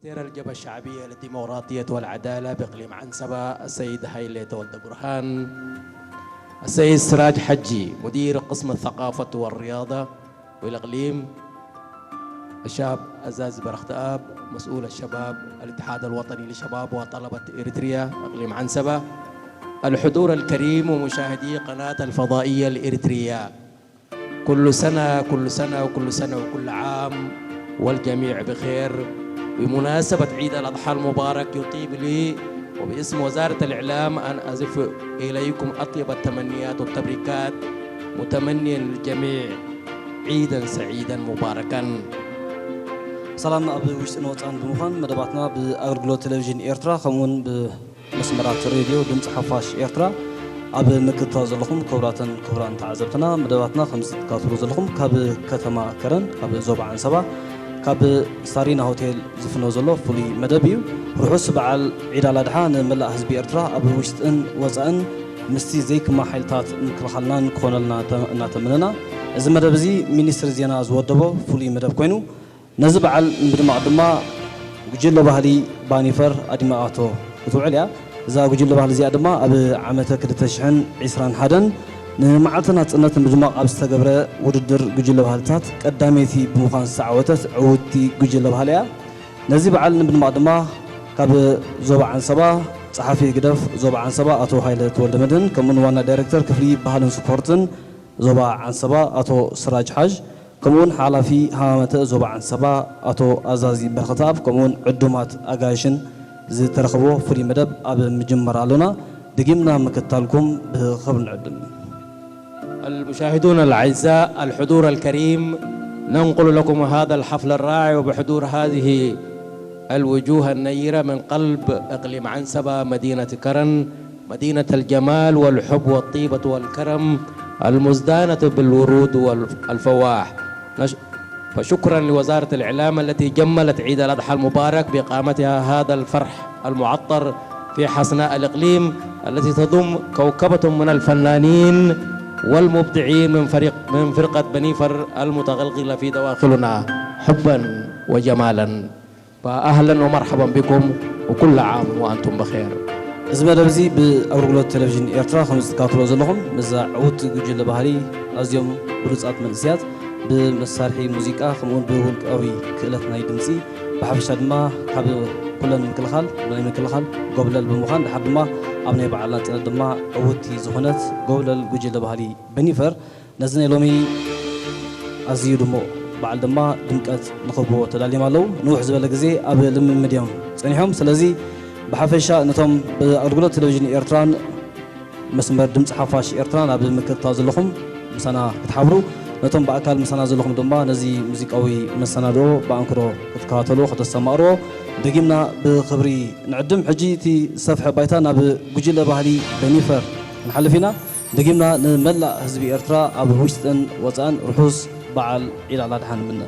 سكرتير الجبهة الشعبية للديمقراطية والعدالة بإقليم عنسبة، السيد هايلة تولد برهان، السيد سراج حجي، مدير قسم الثقافة والرياضة بالإقليم، الشاب عزاز برختاب، مسؤول الشباب، الاتحاد الوطني لشباب وطلبة إريتريا، إقليم عنسبة، الحضور الكريم ومشاهدي قناة الفضائية الإريترية، كل سنة، كل سنة، وكل سنة، وكل عام والجميع بخير. بمناسبة عيد الأضحى المبارك، يطيب لي وباسم وزارة الإعلام أن أزف إليكم أطيب التمنيات والتبريكات، متمنيا للجميع عيدا سعيدا مباركا. ሰላም ኣብ ውሽጥን ወፃን ብምዃን መደባትና ብኣገልግሎት ቴሌቪዥን ኤርትራ ከምኡውን ብመስመራት ሬድዮ ድምፂ ሓፋሽ ኤርትራ ኣብ ምክትታል ዘለኹም ክቡራትን ክቡራን ተዓዘብትና፣ መደባትና ከም ዝትከታተሉ ዘለኹም ካብ ከተማ ከረን ካብ ዞባ ዓንሰባ ካብ ሳሪና ሆቴል ዝፍኖ ዘሎ ፍሉይ መደብ እዩ። ርሑስ በዓል ዒድ ኣላድሓ ንመላእ ህዝቢ ኤርትራ ኣብ ውሽጥን ወፃእን ምስቲ ዘይክማ ሓይልታት ምክልኻልናን ክኾነልና እናተመነና፣ እዚ መደብ እዚ ሚኒስትሪ ዜና ዝወደቦ ፍሉይ መደብ ኮይኑ፣ ነዚ በዓል ንምድማቕ ድማ ጉጅለ ባህሊ ባኒፈር ኣዲማኣቶ ክትውዕል እያ። እዛ ጉጅለ ባህሊ እዚኣ ድማ ኣብ ዓመተ ክልተ ሽሕን ዕስራን ሓደን ንመዓልቲ ናጽነት ንምድማቕ ኣብ ዝተገብረ ውድድር ጉጅለ ባህልታት ቀዳመይቲ ብምዃን ዝተዓወተት ዕውትቲ ጉጅለ ባህሊ እያ። ነዚ በዓል ንምድማቕ ድማ ካብ ዞባ ዓንሰባ ጸሓፊ ህግደፍ ዞባ ዓንሰባ ኣቶ ሃይለ ተወልደመድህን ከምኡውን ዋና ዳይረክተር ክፍሊ ባህልን ስፖርትን ዞባ ዓንሰባ ኣቶ ስራጅ ሓጅ ከምኡውን ሓላፊ ሃማመተ ዞባ ዓንሰባ ኣቶ ኣዛዚ በረኸተኣብ ከምኡውን ዕዱማት ኣጋይሽን ዝተረኸብዎ ፍሉይ መደብ ኣብ ምጅማር ኣሎና። ደጊምና ምክትታልኩም ብኽብሪ ንዕድም። المشاهدون الأعزاء، الحضور الكريم، ننقل لكم هذا الحفل الرائع وبحضور هذه الوجوه النيرة من قلب إقليم عنسبة، مدينة كرن، مدينة الجمال والحب والطيبة والكرم، المزدانة بالورود والفواح. نش-، فشكرا لوزارة الإعلام التي جملت عيد الأضحى المبارك بإقامتها هذا الفرح المعطر في حسناء الإقليم، التي تضم كوكبة من الفنانين والمبدعين من فريق، من فرقة بنيفر المتغلغلة في دواخلنا حبا وجمالا. فأهلا ومرحبا بكم، وكل عام وأنتم بخير. እዚ መደብ እዚ ብኣገልግሎት ቴሌቪዥን ኤርትራ ከም ዝትከታተሎ ዘለኹም፣ ነዛ ዕውቲ ጉጅለ ባህሊ ኣዝዮም ብሉጻት መንእስያት ብመሳርሒ ሙዚቃ ከምኡውን ብውልቃዊ ክእለት ናይ ድምጺ ብሓፈሻ ድማ ካብ ኩለን ምክልኻል ናይ ምክልኻል ጎብለል ብምዃን ድሓር ድማ ኣብ ናይ በዓል ናጽነት ድማ ዕውቲ ዝኾነት ጎብለል ጉጅለ ባህሊ በኒፈር ነዚ ናይ ሎሚ ኣዝዩ ድሙቕ በዓል ድማ ድምቀት ንኽህብዎ ተዳልዮም ኣለዉ። ንውሕ ዝበለ ግዜ ኣብ ልምምድ እዮም ጸኒሖም። ስለዚ ብሓፈሻ ነቶም ብኣገልግሎት ቴሌቪዥን ኤርትራን መስመር ድምፂ ሓፋሽ ኤርትራን ኣብ ምክትታል ዘለኹም ምሳና ክትሓብሩ፣ ነቶም ብኣካል ምሳና ዘለኹም ድማ ነዚ ሙዚቃዊ መሰናድኦ ብኣንክሮ ክትከታተልዎ ከተስተማቕርዎ ደጊምና ብኽብሪ ንዕድም። ሕጂ እቲ ዝሰፍሐ ባይታ ናብ ጉጅለ ባህሊ በኒፈር ክንሓልፍ ኢና። ደጊምና ንመላእ ህዝቢ ኤርትራ ኣብ ውሽጥን ወጻእን ርሑስ በዓል ዒድ ኣል ኣድሓ ንምነ።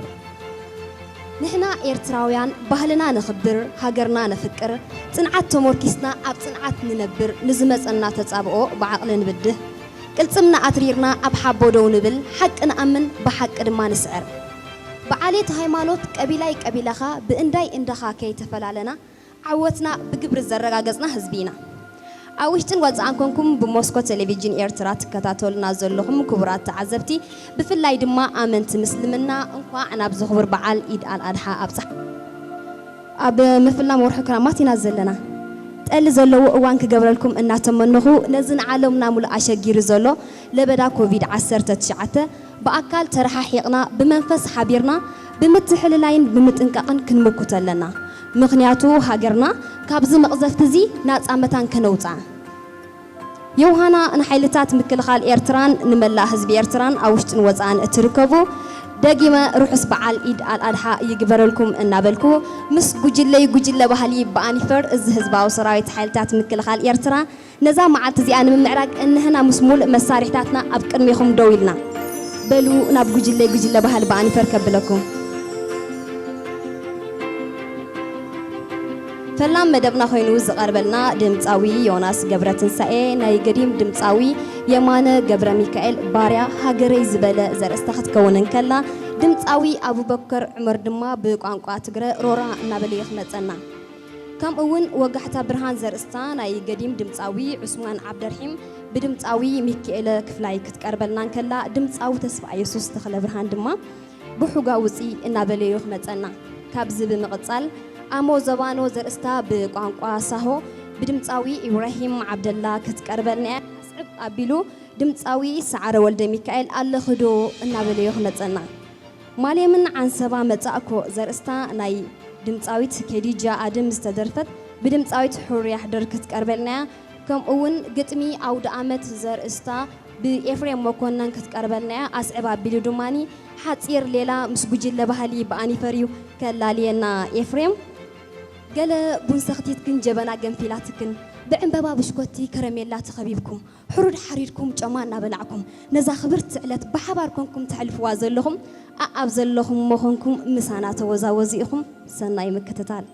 ንሕና ኤርትራውያን ባህልና ነኽብር፣ ሃገርና ነፍቅር፣ ጽንዓት ተሞርኪስና ኣብ ጽንዓት ንነብር፣ ንዝመጸና ተጻብኦ ብዓቕሊ ንብድህ፣ ቅልጽምና ኣትሪርና ኣብ ሓቦ ደው ንብል፣ ሓቂ ንኣምን ብሓቂ ድማ ንስዕር። ብዓሌት ሃይማኖት ቀቢላይ ቀቢላኻ ብእንዳይ እንዳኻ ከይተፈላለና ዓወትና ብግብሪ ዘረጋገጽና ህዝቢ ኢና። ኣብ ውሽጥን ወጻእን ኮንኩም ብሞስኮ ቴሌቪዥን ኤርትራ ትከታተሉና ዘለኹም ክቡራት ተዓዘብቲ፣ ብፍላይ ድማ ኣመንቲ ምስልምና፣ እንኳዕ ናብዚ ክቡር በዓል ኢድ ኣል ኣድሓ ኣብጽሓ። ኣብ ምፍላም ወርሒ ክራማት ኢና ዘለና። ጠሊ ዘለዎ እዋን ክገብረልኩም እናተመነኹ፣ ነዚ ንዓለምና ሙሉእ ኣሸጊሩ ዘሎ ለበዳ ኮቪድ ዓሰርተ ትሽዓተ ብኣካል ተረሓሒቕና ብመንፈስ ሓቢርና ብምትሕልላይን ብምጥንቃቕን ክንምኩት ኣለና። ምኽንያቱ ሃገርና ካብዚ መቕዘፍቲ እዚ ናጻ መታን ከነውጽኣ። ዮሃና ንሓይልታት ምክልኻል ኤርትራን ንመላእ ህዝቢ ኤርትራን ኣብ ውሽጥን ወጻእን እትርከቡ ደጊመ ርሑስ በዓል ኢድ ኣል ኣድሓ ይግበረልኩም እናበልኩ ምስ ጉጅለይ ጉጅለ ባህሊ ብኣኒፈር እዚ ህዝባዊ ሰራዊት ሓይልታት ምክልኻል ኤርትራ ነዛ መዓልቲ እዚኣ ንምምዕራግ እንህና ምስ ሙሉእ መሳርሒታትና ኣብ ቅድሜኹም ደው ኢልና። በሉ ናብ ጉጅለይ ጉጅለ ባህሊ ብኣኒፈር ከብለኩም። ፈላም መደብና ኮይኑ ዝቐርበልና ድምጻዊ ዮናስ ገብረትንሳኤ ናይ ገዲም ድምጻዊ የማነ ገብረ ሚካኤል ባርያ ሃገረይ ዝበለ ዘርእስታ ክትከውን እንከላ ድምፃዊ ኣቡበከር ዑመር ድማ ብቋንቋ ትግረ ሮራ እናበለ እዩ ክመፀና። ከምኡ እውን ወጋሕታ ብርሃን ዘርእስታ ናይ ገዲም ድምፃዊ ዑስማን ዓብደርሒም ብድምፃዊ ሚኪኤለ ክፍላይ ክትቀርበልና እንከላ፣ ድምፃዊ ተስፋ የሱስ ተኽለ ብርሃን ድማ ብሑጋ ውፂ እናበለ እዩ ክመፀና። ካብዚ ብምቕፃል ኣሞ ዘባኖ ዘርእስታ ብቋንቋ ሳሆ ብድምፃዊ ኢብራሂም ዓብደላ ክትቀርበልና እያ። ኣስዕብ ኣቢሉ ድምፃዊ ሰዓረ ወልደ ሚካኤል ኣለኽዶ እናበለ እዩ ክመፀና። ማልየምን ዓንሰባ መጻእኮ ዘርእስታ ናይ ድምጻዊት ኬዲጃ ኣድም ዝተደርፈት ብድምጻዊት ሑርያ ሕድር ክትቀርበልና እያ። ከምኡ እውን ግጥሚ ኣውደ ኣመት ዘርእስታ ብኤፍሬም መኮነን ክትቀርበልና እያ። ኣስዕብ ኣቢሉ ድማኒ ሓጺር ሌላ ምስ ጉጅለ ባህሊ ብኣኒፈር እዩ ከላልየና ኤፍሬም። ገለ ቡን ሰኽቲትክን ጀበና ገንፊላትክን ብዕምበባ ብሽኮቲ ከረሜላ ተኸቢብኩም ሕሩድ ሓሪድኩም ጨማ እናበላዕኩም ነዛ ክብርቲ ዕለት ብሓባር ኮንኩም ተሕልፍዋ ዘለኹም ኣኣብ ዘለኹምዎ ኮንኩም ምሳና ተወዛወዙ ኢኹም። ሰናይ ምክትታል።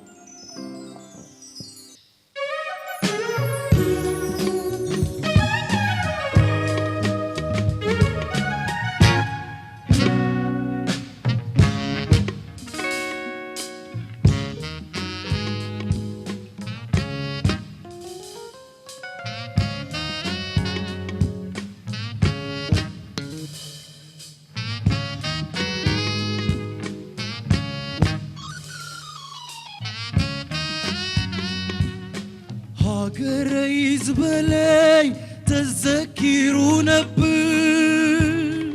ሃገረይ ዝበለይ ተዘኪሩ ነብር፣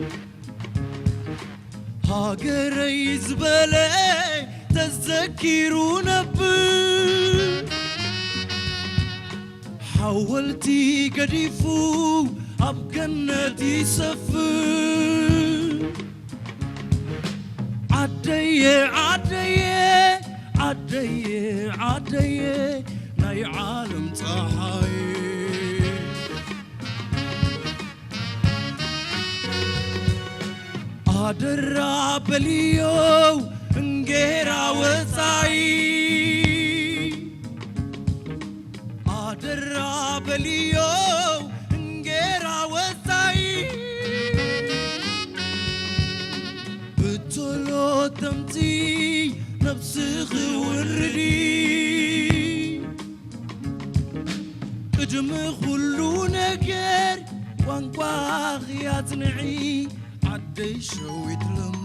ሃገረይ ዝበለይ ተዘኪሩ ነብር፣ ሓወልቲ ገዲፉ ኣብ ገነት ይሰፍር። ዓደየ ዓደየ ዓደየ ዓደየ ናይ ዓለም ፀሓይ ኣደራ በልዮ እንጌራ ወፃይ ኣደራ በልዮ እንጌራ ወፃይ ብቶሎ ተምፂ ነብስኺ ውርዲ ቅድሚ ኩሉ ነገር ቋንቋኺ ኣፅንዒ ዓደይ ሸዊት ለምለም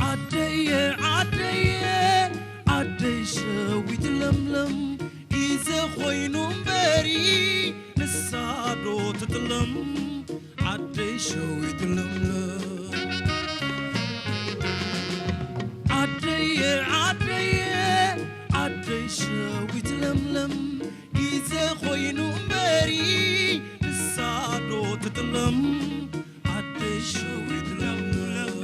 ዓደየ ዓደየ ዓደይ ሸዊት ለምለም ግዜ ኮይኑ እምበሪ ንሳ ዶ ትጥለም ዓደይ ሸዊት ለምለም ዓደየ ዓደየ ዓደይ ሸዊት ለምለም ግዜ ኮይኑ እምበሪ ንሳ ዶ ትጥለም ዓደይ ሸዊት ለምለም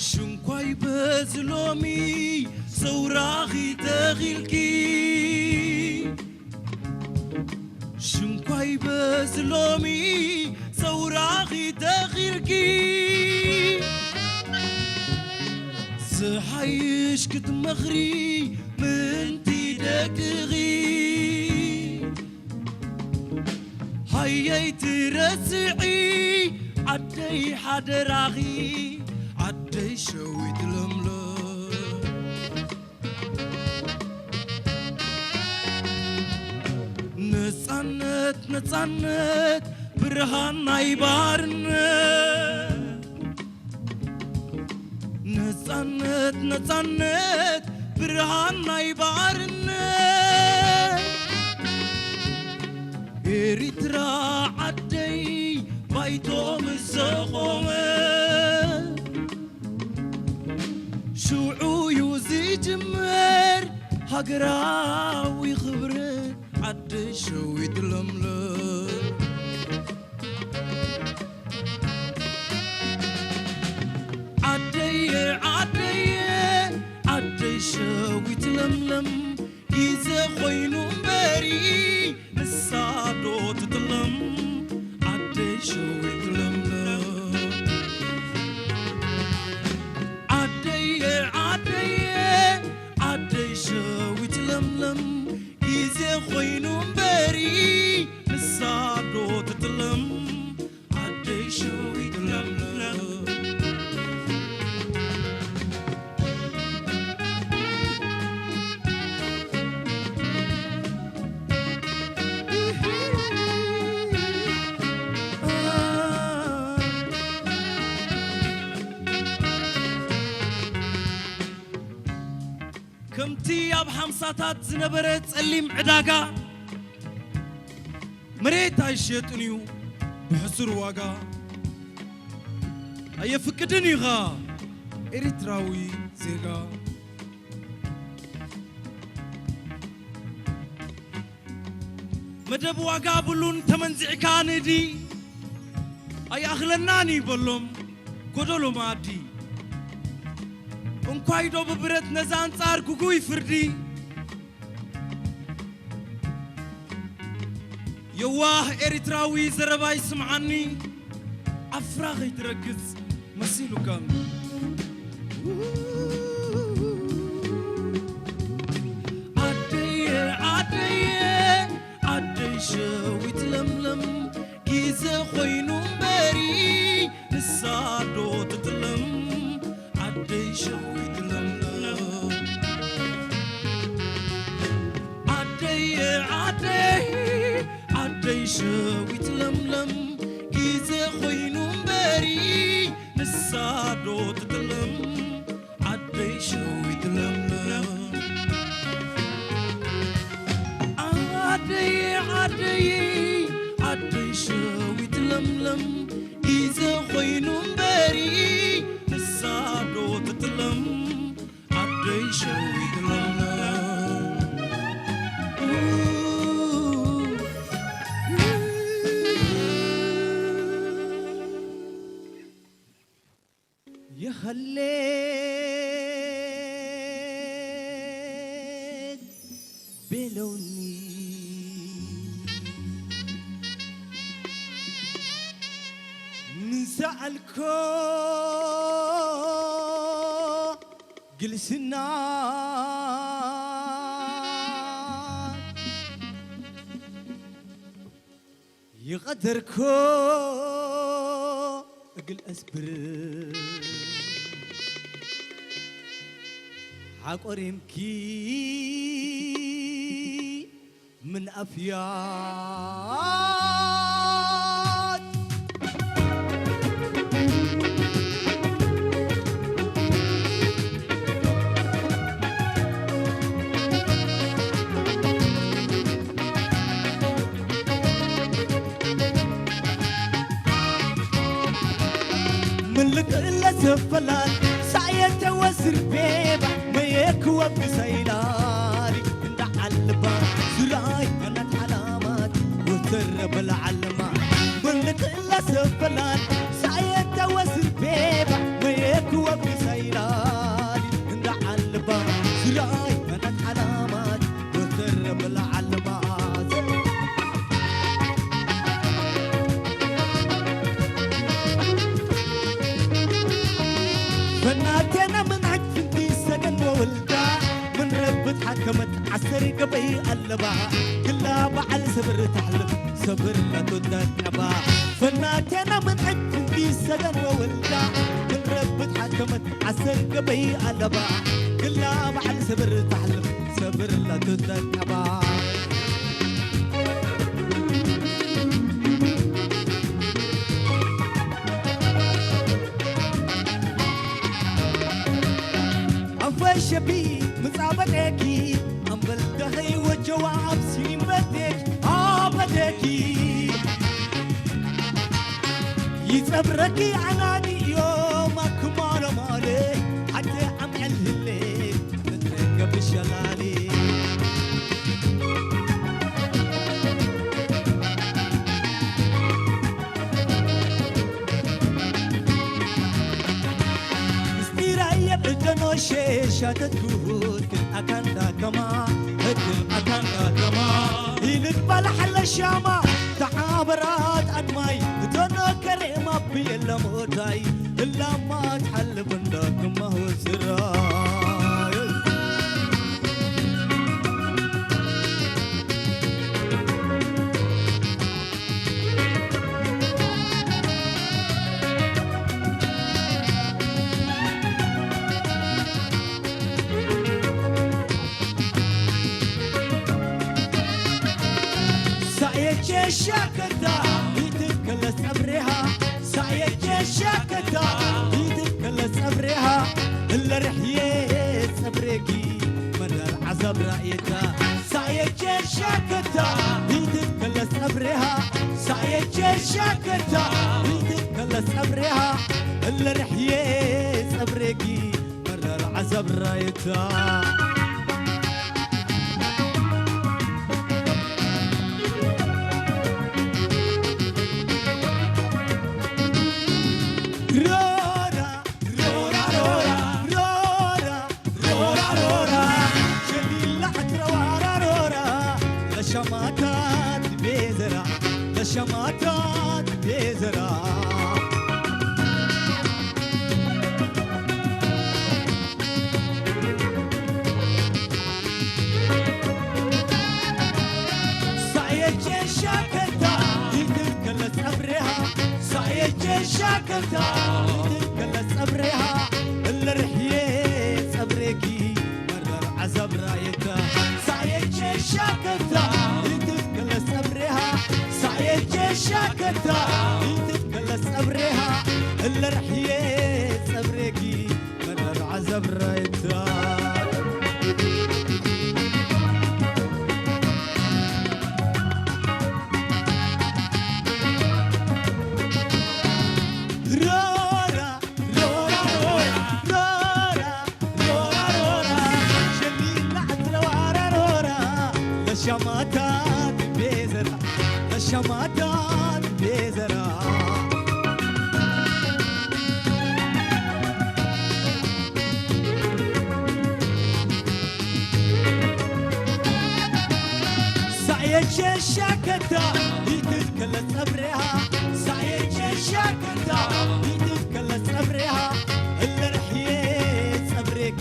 ሽንኳይ በዚ ሎሚ ሰውራኺ ተኺልኪ ሽንኳይ በዚ ሎሚ ሰውራኺ ተኺልኪ ዝሓይሽ ክትመኽሪ ምንቲ ደቅኺ ሃየይ ትረስዒ ዓደይ ሓደራኺ ዓደይ ሸዊት ለምለም ነፃነት ነፃነት ብርሃን ናይ ባርነት ነፃነት ነፃነት ብርሃን ናይ ባርነት ኤሪትራ ዓደይ ባይቶ ምስ ዘቖመ ሽዑ እዩ ዝጅምር ሃገራዊ ክብሪ ዓደይ ሸዊት ለምለም ዓደየ ዓደየ ዓደይ ሸዊት ለምለም ግዜ ኮይኑ እምበሪ እንስሳታት ዝነበረ ጸሊም ዕዳጋ፣ መሬት ኣይሸጥን እዩ ብሕሱር ዋጋ። ኣየፍቅድን ኢኻ ኤርትራዊ ዜጋ። መደብ ዋጋ ብሉን ተመንዚዕካ ንእዲ ኣይኣኽለናን እዩ በሎም ጎደሎ መኣዲ። እንኳይ ዶ ብብረት ነዛ ኣንጻር ግጉይ ፍርዲ። የዋህ ኤርትራዊ ዘረባይ ስምዓኒ፣ ዓፍራ ከይትረግጽ መሲሉካ። ኣደየ፣ ኣደየ፣ ኣደይ ሸዊት ለምለም፣ ግዜ ኮይኑ እምበሪ ንሳ ዶ ትጥለም። ኣደይ ሸዊት ለምለም፣ ኣደየ፣ ኣደይ፣ ኣደይ ሸዊት ለምለም፣ ግዜ ኮይኑ እምበሪ ንሳ ዶ ትጥለም። ኣደይ ሸዊት ለምለም፣ ኣደይ፣ ኣደይ፣ ኣደይ ሸዊት ለምለም፣ ግዜ ኮይኑ እምበሪ ንሳ ዶ ትጥለም። ኣደይ ሸዊት ለምለም። የኸሌት ቤለውኒ ንሰኣልኮ ግልስና ይቐደርኮ እግል ኣስብር ሓቆሪምኪ ምን ኣፍያት ምልክ እለ ዘፈላል ሳየተ ወስር ቤባ መየክ ወብሰይላሊ እንዳ ዓልባ ዙራይ ኣናት ዓላማት ወተረ በላ ዓለማ ምልክ እለ ዘፈላል ሳየተ ወስር ቤባ መየክ ወብሰይላሊ እንዳ ዓልባ ዙራይ ኣናት ዓላማት ወተረ በላ ዓለማ ፈናቴና ምን ዕድ ፍንቲ ሰገን ወወልዳ ምን ረብት ሓከመት ዓሰር ገበይ ኣለባ ግላ በዓል ሰብር ታሕልፍ ሰብር ለቱተቀባ ፈናቴና ምን ዕድ ፍንቲ ሰገን ወወልዳ ምን ረብት ሓከመት ዓሰር ገበይ ኣለባ ግላ በዓል ሰብር ታሕልፍ ሰብር ለቱተቀባ ኣፈሸቢ ምጻበደኪ ኣምበል ደኸይ ወጀዋ ኣብ ሲኒም በደኪ ኣበደኪ ይጸብረኪ ኣናኒ እዮም ኣክማለማለ ሓደ ኣምዕል ህሌ ሸሻተትኩት ክልኣካንዳ ከማ ክልኣካንዳ ከማ ኢልት ባላሓለ ሻማ ተሓበራት ኣድማይ እተኖ ከሬማ ብየለሞታይ እላማ ትሓልፍ እንዳ ክማሁ ስራይ ሳየቼ ሻከታ ይትከለ ጸብሬሃ ሳየቼ ሻከታ ይትከለ ጸብሬሃ እለ ርሕዬ ጸብሬጊ መዳር ዓዛብ ራእየታ ሳየቼ ሻከታ ይትከለስ ጸብሬሃ ሳየቼ ሻከታ ይትከለስ ጸብሬሃ እለ ርሕዬ ጸብሬኪ መረር ዓዘብ ራየታ ሮራ ሮራ ሮራ ሮራ ሮራ ሮራ ሸሊላ ዕትረዋራ ሮራ ለሸማታት ቤዘራ ለሸማታት ቤዘራ ሳየቼ ሻከታ ይትከለ ጸብሬሃ ሳየቼ ሻከታ ይትከለ ጸብሬሃ እለ ርሕዬ ጸብሬኪ መረር ዓዛብ ራየታ ሳየቼ ሻከታ ይትከለ ጸብሬሃ ሳየቼ ሻከታ ይትከለ ጸብሬሃ እለ ርሕዬ ጸብሬኪ መረር ዓዛብ ራየታ ሮራ ሮራ ሮራ ሮራ ሮራ ሮራ ሸሊላ ዕትረዋራ ሮራ ለሻማታት ቤዘራ ለሻማታት ቤዘራ ሳየቼ ሻከታ ይትትከለ ጸብሬሃ ሳየቼ ሻከታ ይትትከለ ጸብሬሃ እለ ርሕዬ ጸብሬኪ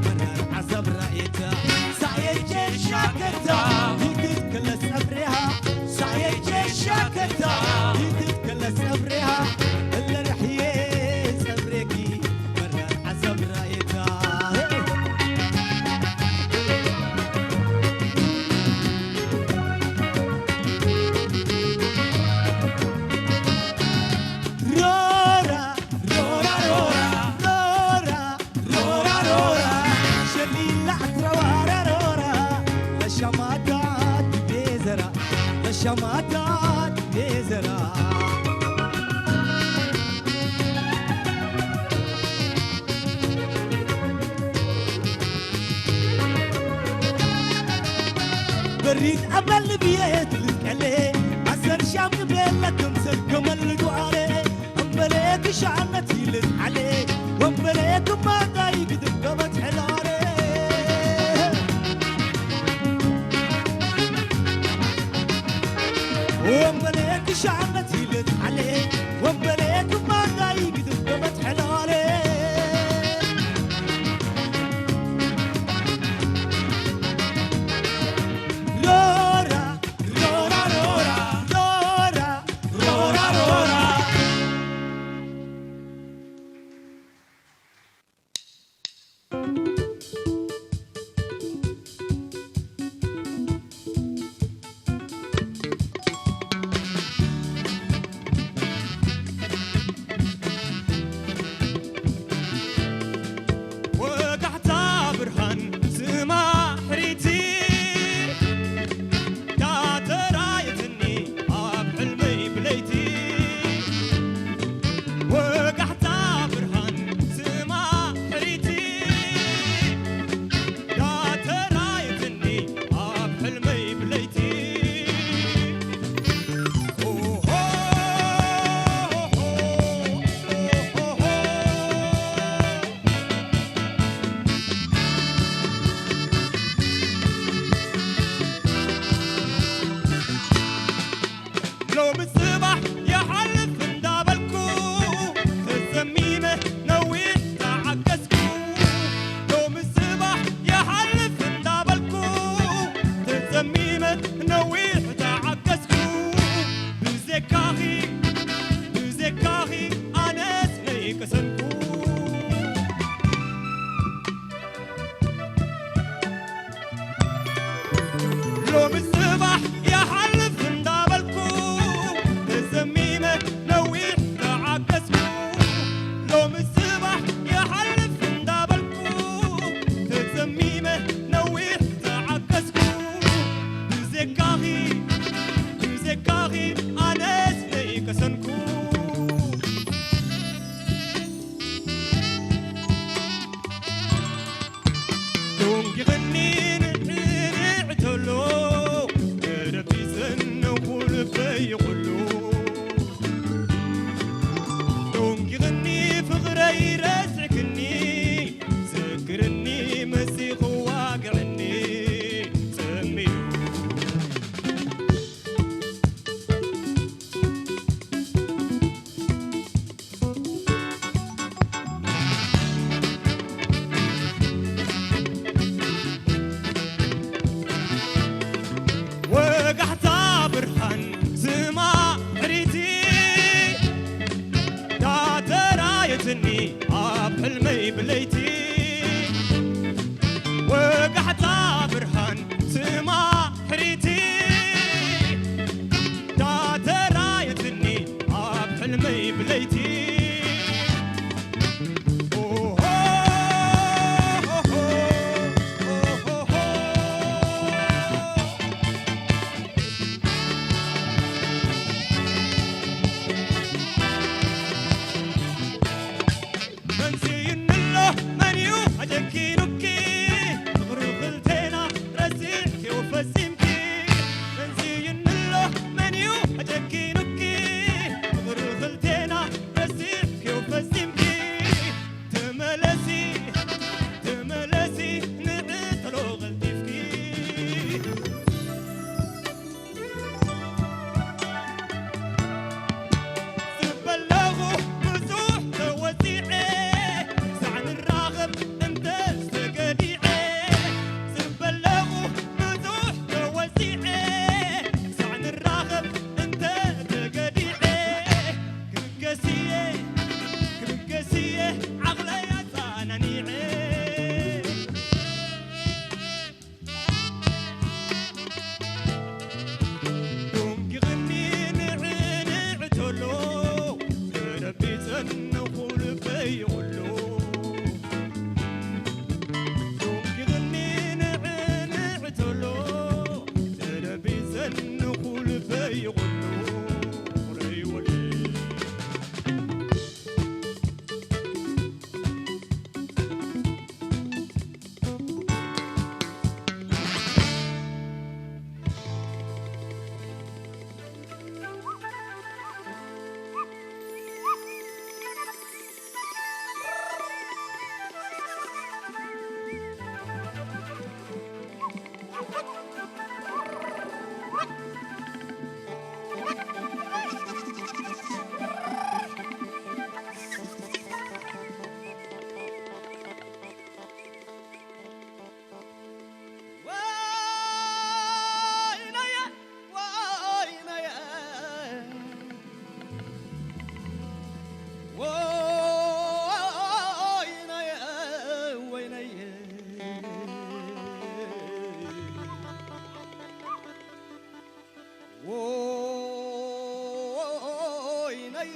መራር ዓዛብ ራእየታ ሳየቼ ሻከታ ይትትከለ ጸብሬሃ ሳየቼ ሻከታ ይትትከለ ጸብሬሃ እለ ርሕዬ ጸብሬኪ መራር ዓዛብ ራእየታ ሮራ ሮራ ሮራ ሮራ ሮራ ሮራ ሸሊላ ዕትረዋራ ሮራ ለሻማታት ቤዘራ ለሻማታት ቤዘራ በሪድ ኣበል ብየት ልቀሌ ኣሰር ሻም ንቤለ ክምስል ክመልዱ ኣለ እምበለ ክሻነት ይልት ዓለ ወምበለ ክማታይ ግድገበት ሕላረ ወምበለ ክሻነት ይልት ዓለ ወምበለ ክማታይ ግድገበት ሕላረ ሮራ ሮራ ሮራ ሮራ ሮራ ሮራ ወጋሕታ ብርሃን ስማ ሕሪቲ ዳተራየትኒ ኣብ ሕልመይ ብለይቲ ወጋሕታ ብርሃን ስማ ሕሪቲ ዳተራየትኒ ኣብ ሕልመይ ብለይቲ ኦሆ ሎሚ ጽባሕ ይሓልፍ እንዳበልኩ ተዘሚመ ነዊሕ ተዓገስኩ ሎሚ ጽባሕ ይሓልፍ እንዳበልኩ ተዘሚመ ነዊሕ ተዓገስኩ ብዘካኺ ብዘካኺ ኣነስ ነይቀሰንኩ ሎሚ ጽባሕ ይሓልፍ እንዳበልኩ ተዘሚመ ነዊሕ ተዓገስኩ ሎሚ ጽባሕ ይሓልፍ እንዳበልኩ ተዘሚመ ነዊሕ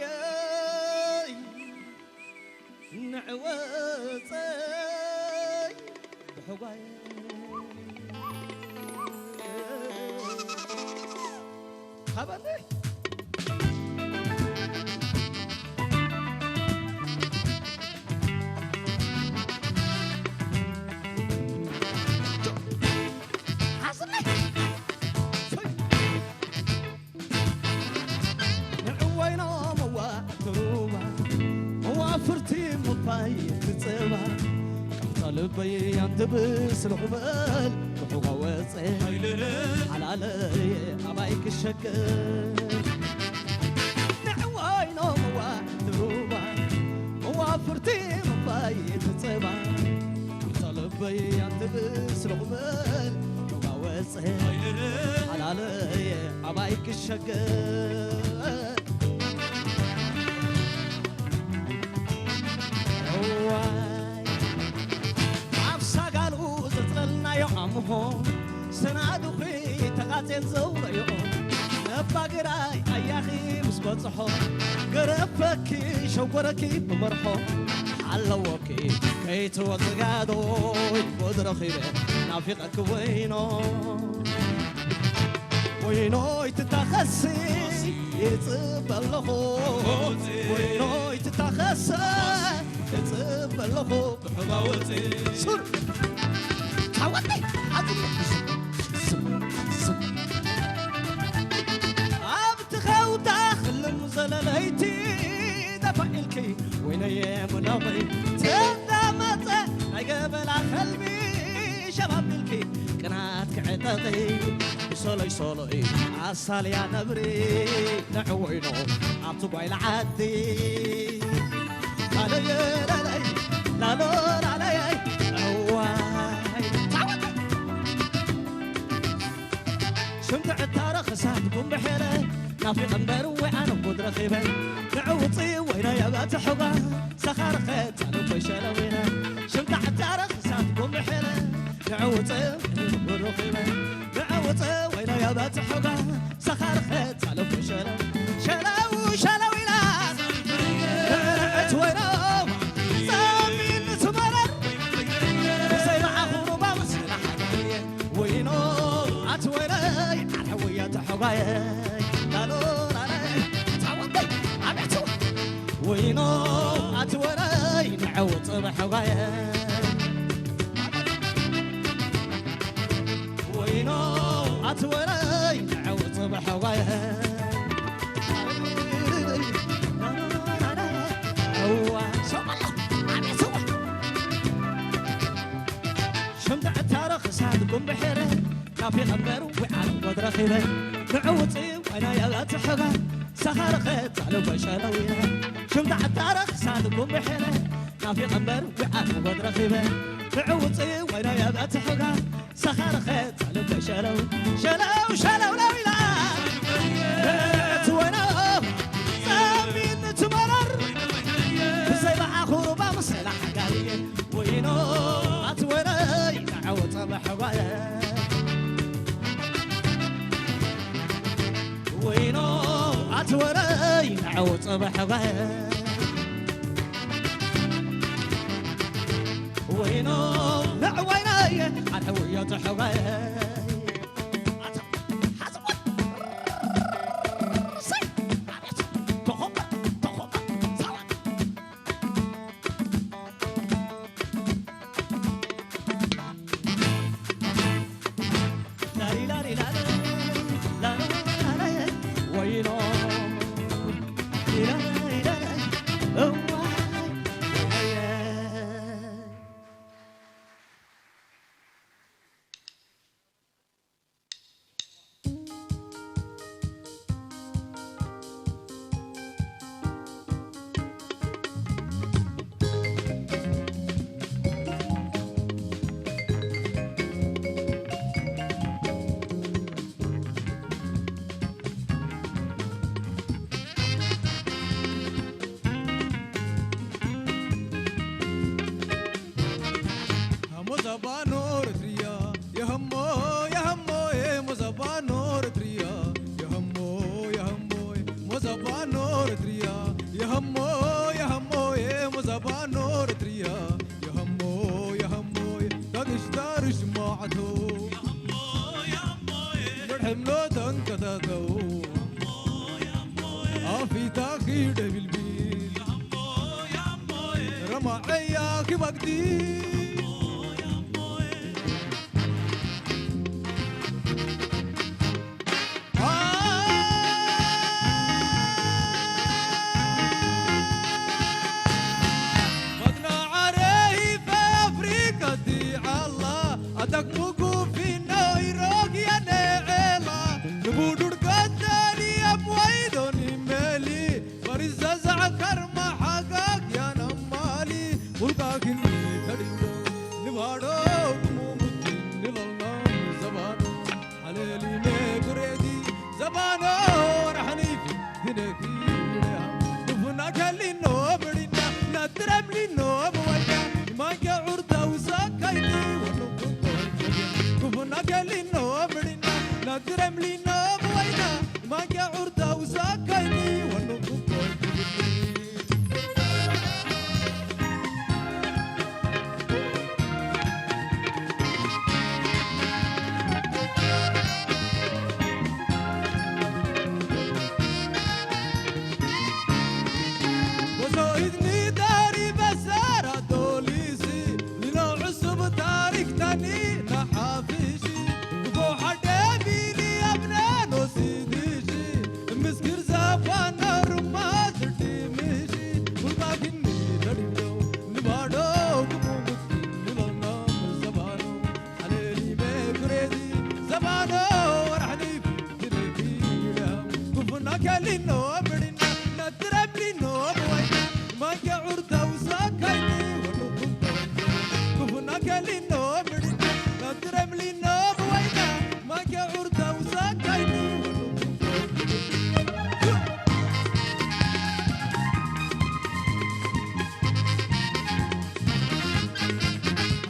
ወይነየይ ንዕወፀይ ብሕጓየ ሃበኒ። ሓስኒ። ንዕወይኖ መዋእቲ ሩባ፣ መዋፍርቲ ምባይ ትጽባ። ከምታ ልበይ ኣንትብስ ልኹበል፣ ብሕዋ ወፀ ሓላለየ ኣባይ ክሸገር። ንዕወይኖ መዋእቲ ሩባ፣ መዋፍርቲ ምባይ ትጽባ። ከምታ ልበይ ኣንትብስ ልኹበል፣ ብሕዋ ወፀ ሓላለየ ኣባይ ክሸገር። እዋይ፣ ኣብ ሳጋሉ ዘጽለልናዮ ኣምሆ፣ ሰናድኺ ተቓጼን ዘውረዮ፣ ነባግራይ ኣያኺ ምስ በጽሖ፣ ገረፈኪ ሸጎረኪ ብመርሖ፣ ሓለወኪ ከይትወጽጋዶ፣ ይጎድ ረኺበ ናፊቐኪ ወይኖ። ወይኖይ ትታኸሲ ይጽበ ኣለኹ፣ ወይኖይ ትታኸሰ ይጽበ ኣለኹ። ሱር ታወቂ ኣዝየ ኣብቲ ኸውታ ክልም ዘለለይቲ ደፋ ኢልኪ ወይነየ ምኖኺ ተዳመጸ ናይ ገበላ ኸልቢ ሸባቢልኪ ቅናት ክዕጠቒ ብሶሎይ ሶሎይ ኣሳልያ ነብሪ ንዕወይኖ ኣብቲ ጓይላ ዓዲ ላለየ ላለይ ላሎ ላለይ እዋይ ታወቂ ሽምቲ ዕታረ ክሳት ጉምብሐለ ናፊቐ እምበር ወይ ኣነ ጉድ ረኺበ ንዕውፂ ወይነ የበትሕጓ ሰኻርኸ ጻሉ ፈሸለ ወይነ ሽምቲ ዕታረ ክሳት ጉምብሐለ ንዕውፂ ወይነ ጉድ ረኺበ ንዕውፂ ወይነ የበትሕጓ ሰኻርኸ ጻሉ ፈሸለ ሸለው ሸለው ኢላ ንዕት ወይነ ጸሚን ትመረር ብሰይ መዓኹ ሩባ መስላ ሓጋየ ወይኖ ኣትወረይ ኣርሐወያ ተሐጓየ ላሎ ላለ ታወቀይ ኣቤቱ ወይኖ ኣትወረይ ንዐው ጽበሐጓየ ወይኖ ኣትወረይ ንዐው ጽበሐጓየ እዋ ሰው ኣላ ኣቤቱ ሽምታ ዕታረ ክሳድ ጉምብሕረ ናፊቐ እምበር ውዓል ወድ ረኺበ ንዕውፂ ወይና ያላትሕኻ ሰኻርኸ ጣሉ በሸለዊነ ሽምታ ዕታረ ክሳድ ጉምብሕረ ናፊቐ እምበር ውዓል ወድ ረኺበ ንዕውፂ ወይና ያላትሕኻ ሰኻርኸ ጣሉ በሸለው ሸለው ሸለው ለው ኢላ እቲ ወይና ጸሚን ትመረር ብዘይ በዓኹ ሩባ መሰላ ሓጋርየ ወይኖ ኣትወረይ ንዐው ጸበሐጓየ ወይኖ ኣትወረይ ንዐው ጸበሐጓየ ወይኖ ንዕወይናየ ኣነውዮ ተሐጓየ ሕምሎ ተንከታተው ኣፊታኺ ደቢልቢል ረማዐያ ኪባግዲ Atak mugu fino irog yane ela. Nubudur katali amwaido ni meli. Bariza zakar mahagag yanamali. Ulkakin tadindo. Nibado kumutin nilonam zabano. Haleli me kuredi. Zabano rahani. Dineki. Kufuna kalino bidina. Natrem lino bwaina. Manke urta usa kaiti. Kufuna kalino bidina. Natrem lino bwaina. Manke urta usa kaiti. Wanu kuko. Boso idni dari basara dolisi. Lino usub tarik tani na hafishi. Go hade bili abna no sidishi. Miskir zabana rumaz dimishi. Ulma kinni dadido. Nibado kumu miskin nilona zabano. Haleli me kuredi zabano. Warahli dineki. Kufuna kalino bidina. Natrem lino bwaina. Manke urta usa kaiti. Wanu kuko. Kufuna kalino bidina. Natrem lino bwaina. Manke urta usa kaiti. Wanu kuko.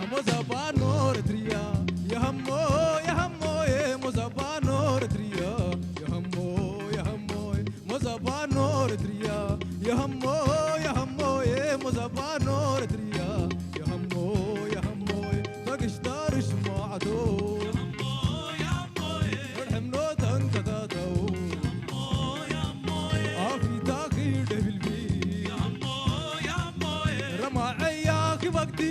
Amo zabano retria. Yahamo, yahamo, eh, mo zabano retria. Yahamo, yahamo, eh. Mozabano retria, yahamo, yahamo, eh, mozabano retria, yahamo, yahamo, eh, bagishtar shma'do. Rhemno tan katato. Afita ki debilbi. Rama ayya ki bakti.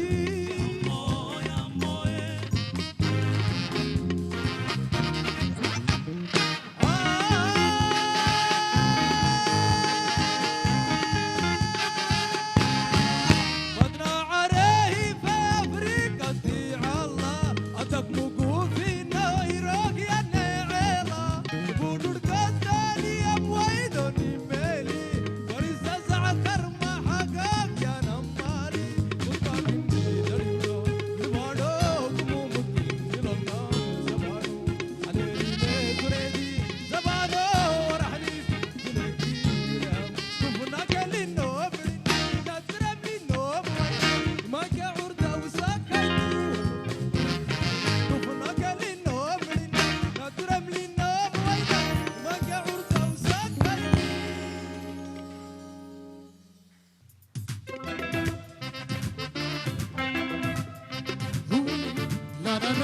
ላላላ፣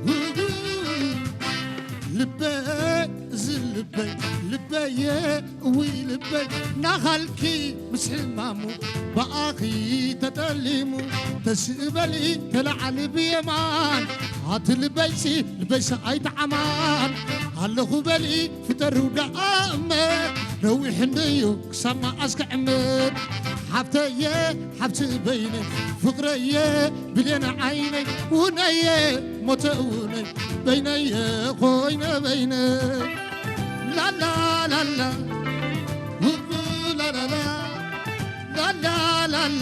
ውይ፣ ልበይ፣ እዚ ልበይ፣ ልበየ፣ ውይ ልበይ፣ ናኻልኪ ምስ ሕማሙ፣ ብኣኺ ተጠሊሙ፣ ተስእበሊ ተላዓሊ ብየማን፣ ኣቲ ልበይሲ፣ ልበይሲ ኣይተዓማን፣ ኣለኹ በሊ ፍጠሩ ደኣ እመ፣ ነዊሕ እንድዩ ክሳብ መዓስ ክዕምር፣ ሓብተየ፣ ሓብቲ በይነ፣ ፍቕረየ፣ ብሌን ዓይነይ፣ ውነየ፣ ሞተ ውነይ፣ በይነየ፣ ኮይነ በይነ። ላላ ላላ፣ ውኡ ላላላ፣ ላላ ላላ።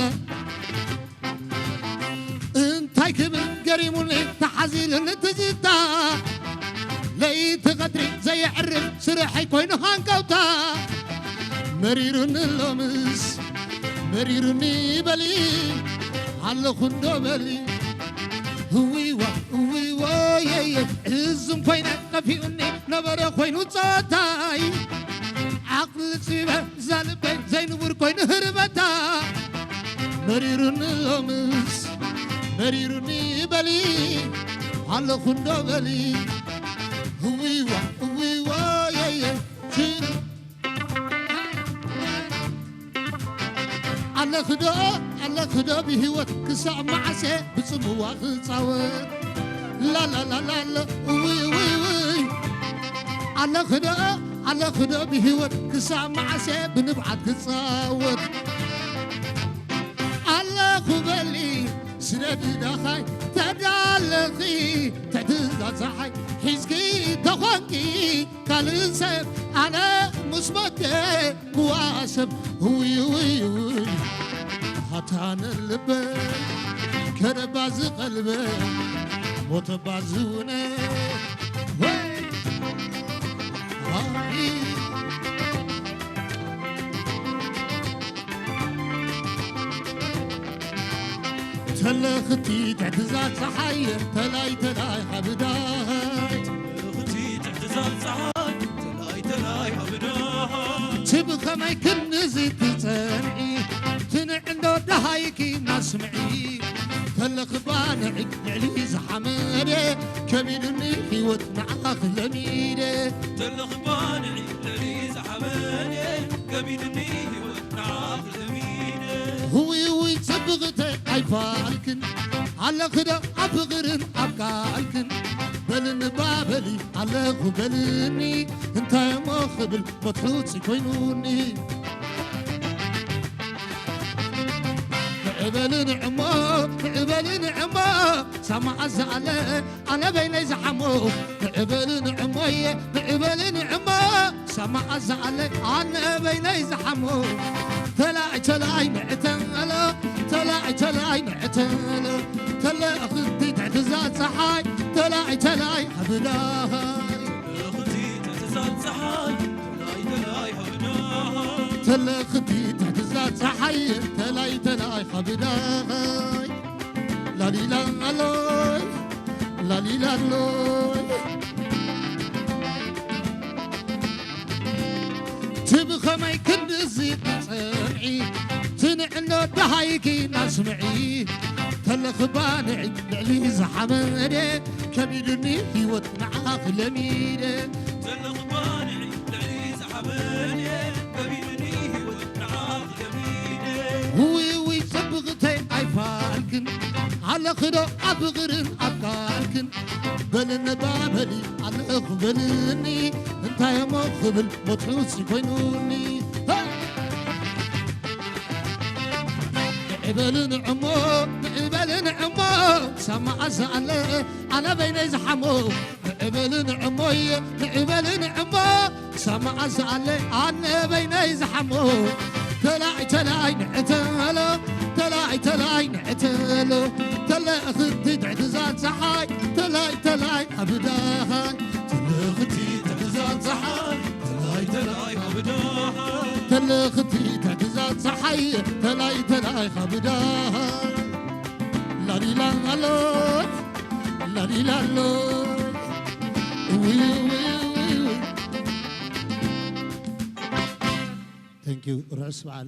እንታይ ክብል ገሪሙኒ ተሓዚሉኒ ትዝታ፣ ለይቲ ቀትሪ ዘየዕርፍ ስርሐይ ኮይኑ ሃንቀውታ። መሪሩኒ ሎምስ መሪሩኒ በሊ፣ ኣለኹ እንዶ በሊ። እዊዋ እዊዎ የየ፣ እዝም ኮይነ ጠፊኡኒ ነበረ ኮይኑ ጸወታይ። ዓቕሊ ጽቢበ እዛ ልበይ ዘይንቡር ኮይኑ ህርበታ። መሪሩኒ ሎምስ መሪሩኒ በሊ፣ ኣለኹ እንዶ በሊ። ክዶ ኣለ ክዶ ብህይወት ክሳብ መዓሴ ብጽምዋ ክጻወት ላላላላለ ውይ ውይ ውይ ኣለ ክዶ ኣለ ክዶ ብህይወት ክሳብ መዓሴ ብንብዓት ክጻወት ኣለኹ በሊ ስደዲ ዳኻይ ተዳለኺ ትሕቲ እዛ ጸሓይ ሒዝኪ ተኾንኪ ካልእ ሰብ ኣነ ምስ ሞቴ ክዋሰብ ውይ ውይ ውይ ሃታነ ልበ ከረባ ዝቐልበ ሞተባ ዝውነ ወይ ኣይ ተለኽቲ ትሕትዛ ፀሓይ ተላይ ተላይ ሓብዳይ እቲ ትሕትዛ ፀሓይ ተላይ ተላይ ሓብዳይ ትብ ከመይ ክንዚ ትፀንዒ ትንዕንዶ ደሃይኪ ናስምዒ ተለኽባ ንዒ ልዕሊ ዝሓመደ ከቢዱኒ ህይወት ንዓኽ ለሚደ ተለኽባ ንዒ ልዕሊ ዝሓመደ ከቢዱኒ ህይወት ንዓኽ ለሚደ ውይ ውይ ጽብቕተይ ኣይፋልክን ኣለኽዶ ኣብ ፍቕርን ኣብ ቃልክን በልኒ ባበሊ ኣለኹ በልኒ እንታይ እሞ ክብል መትሑጽ ኮይኑኒ ንዕበልን እሞ ንዕበልን እሞ ሳማ ኣዛኣለ ኣነ በይነይ ዝሓሞ ንዕበልን እሞየ ንዕበልን እሞ ሳማ ኣዛኣለ ኣነ በይነይ ዝሓሞ ተላይ ተላይ ንዕተሎ ተላይ ተላይ ንዕተሎ ተለ እኽቲ ትሕትዛ ፀሓይ ተላይ ተላይ ሓብዳይ ተለኽቲ ትሕትዛ ፀሓይ ተላይ ተላይ ሓብዳይ ላሊላ ኣሎይ ላሊላ ኣሎይ ትብ ኸመይ ክንድዚ ትፀንዒ ትንዕኖ ደሃይኪ ናስምዒ ተለኽባንዒ ልዕሊ ዝሓመደ ከቢዱኒ ህይወት ንዓኽ ለሚደ ተለኽባንዒ ልዕሊ ዝሓመደ ከቢዱኒ ህይወት ንዓኽ ለሚደ ውይ ውይ ጽብቕተይ ኣይፋልክን ኣለኽዶ ኣብ ፍቕርን ኣብ ቃልክን በልኒ ባበሊ ኣለኹ በልኒ እንታይ እሞ ክብል ሞትሑሲ ኮይኑኒ ንዕበልን እሞ ንዕበልን እሞ ሳማ ኣዛኣለ ኣነ በይነይ ዝሓሞ ንዕበልን እሞየ ንዕበልን እሞ ሳማ ኣዛኣለ ኣነ በይነይ ዝሓሞ ተላይ ተላይ ንዕተሎ ተላይ ተላይ ንዕተሎ ተለ እኽቲ ትሕትዛ ፀሓይ ተላይ ተላይ ኣብ ዳኻይ ተለ እኽቲ ትሕትዛ ፀሓይ ተላይ ተላይ ኣብ ዳኻይ ተለ እኽቲ ትሕትዛ ፀሓይ ተላይ ተላይ ኣብ ዳኻይ ላሊላ ኣሎይ ላሊላ ኣሎይ ውይ ውይ ውይ ውይ Thank you ርሑስ በዓል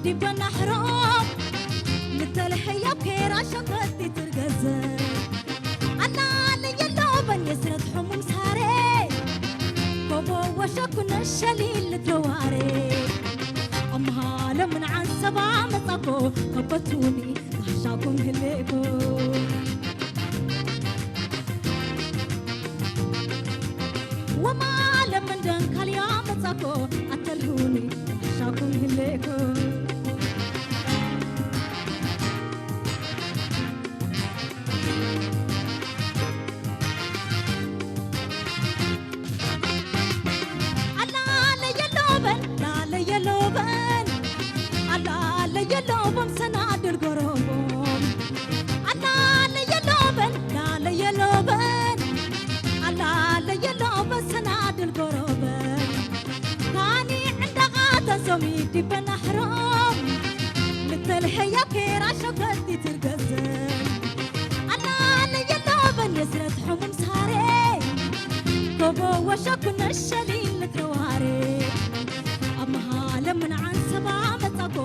ዲበና ሕሮም ንተልሐዮ ኬራ ሸፈቲ ትርገዘ ኣና ለየሎ በን የስረት ሕሙም ሳሬ ኮቦ ወሸኩነ ሸሊል ልትለዋሬ ኣምሃለ ምን ዓንሰባ መጻኮ ከበቱኒ ጋሻኩም ህሌኮ ወማለ ምን ደንካልያ መጻኮ ኣተልሁኒ ጋሻኩም ህሌኮ ኣላ ለየሎበን ላ ለየሎበን ኣላ ለየሎቦም ሰናድል ጎረቦም ኣላ ለየሎበን ላ ለየሎበን ኣላ ለየሎበን ሰናድል ጎረበን ካኒ ዕንዳቓተን ሶሚ ዲበን ኣሕሮም ምተልሀያ ኬራ ሸፈቲ ትርገዘን ኣላ ለየሎበን የስረት ሕሙም ሳሬ ጎቦ ወሸኩነ ሸሊል ልትረዋሬ ኣብ መሃለ ምን ዓንሰባ መጻኮ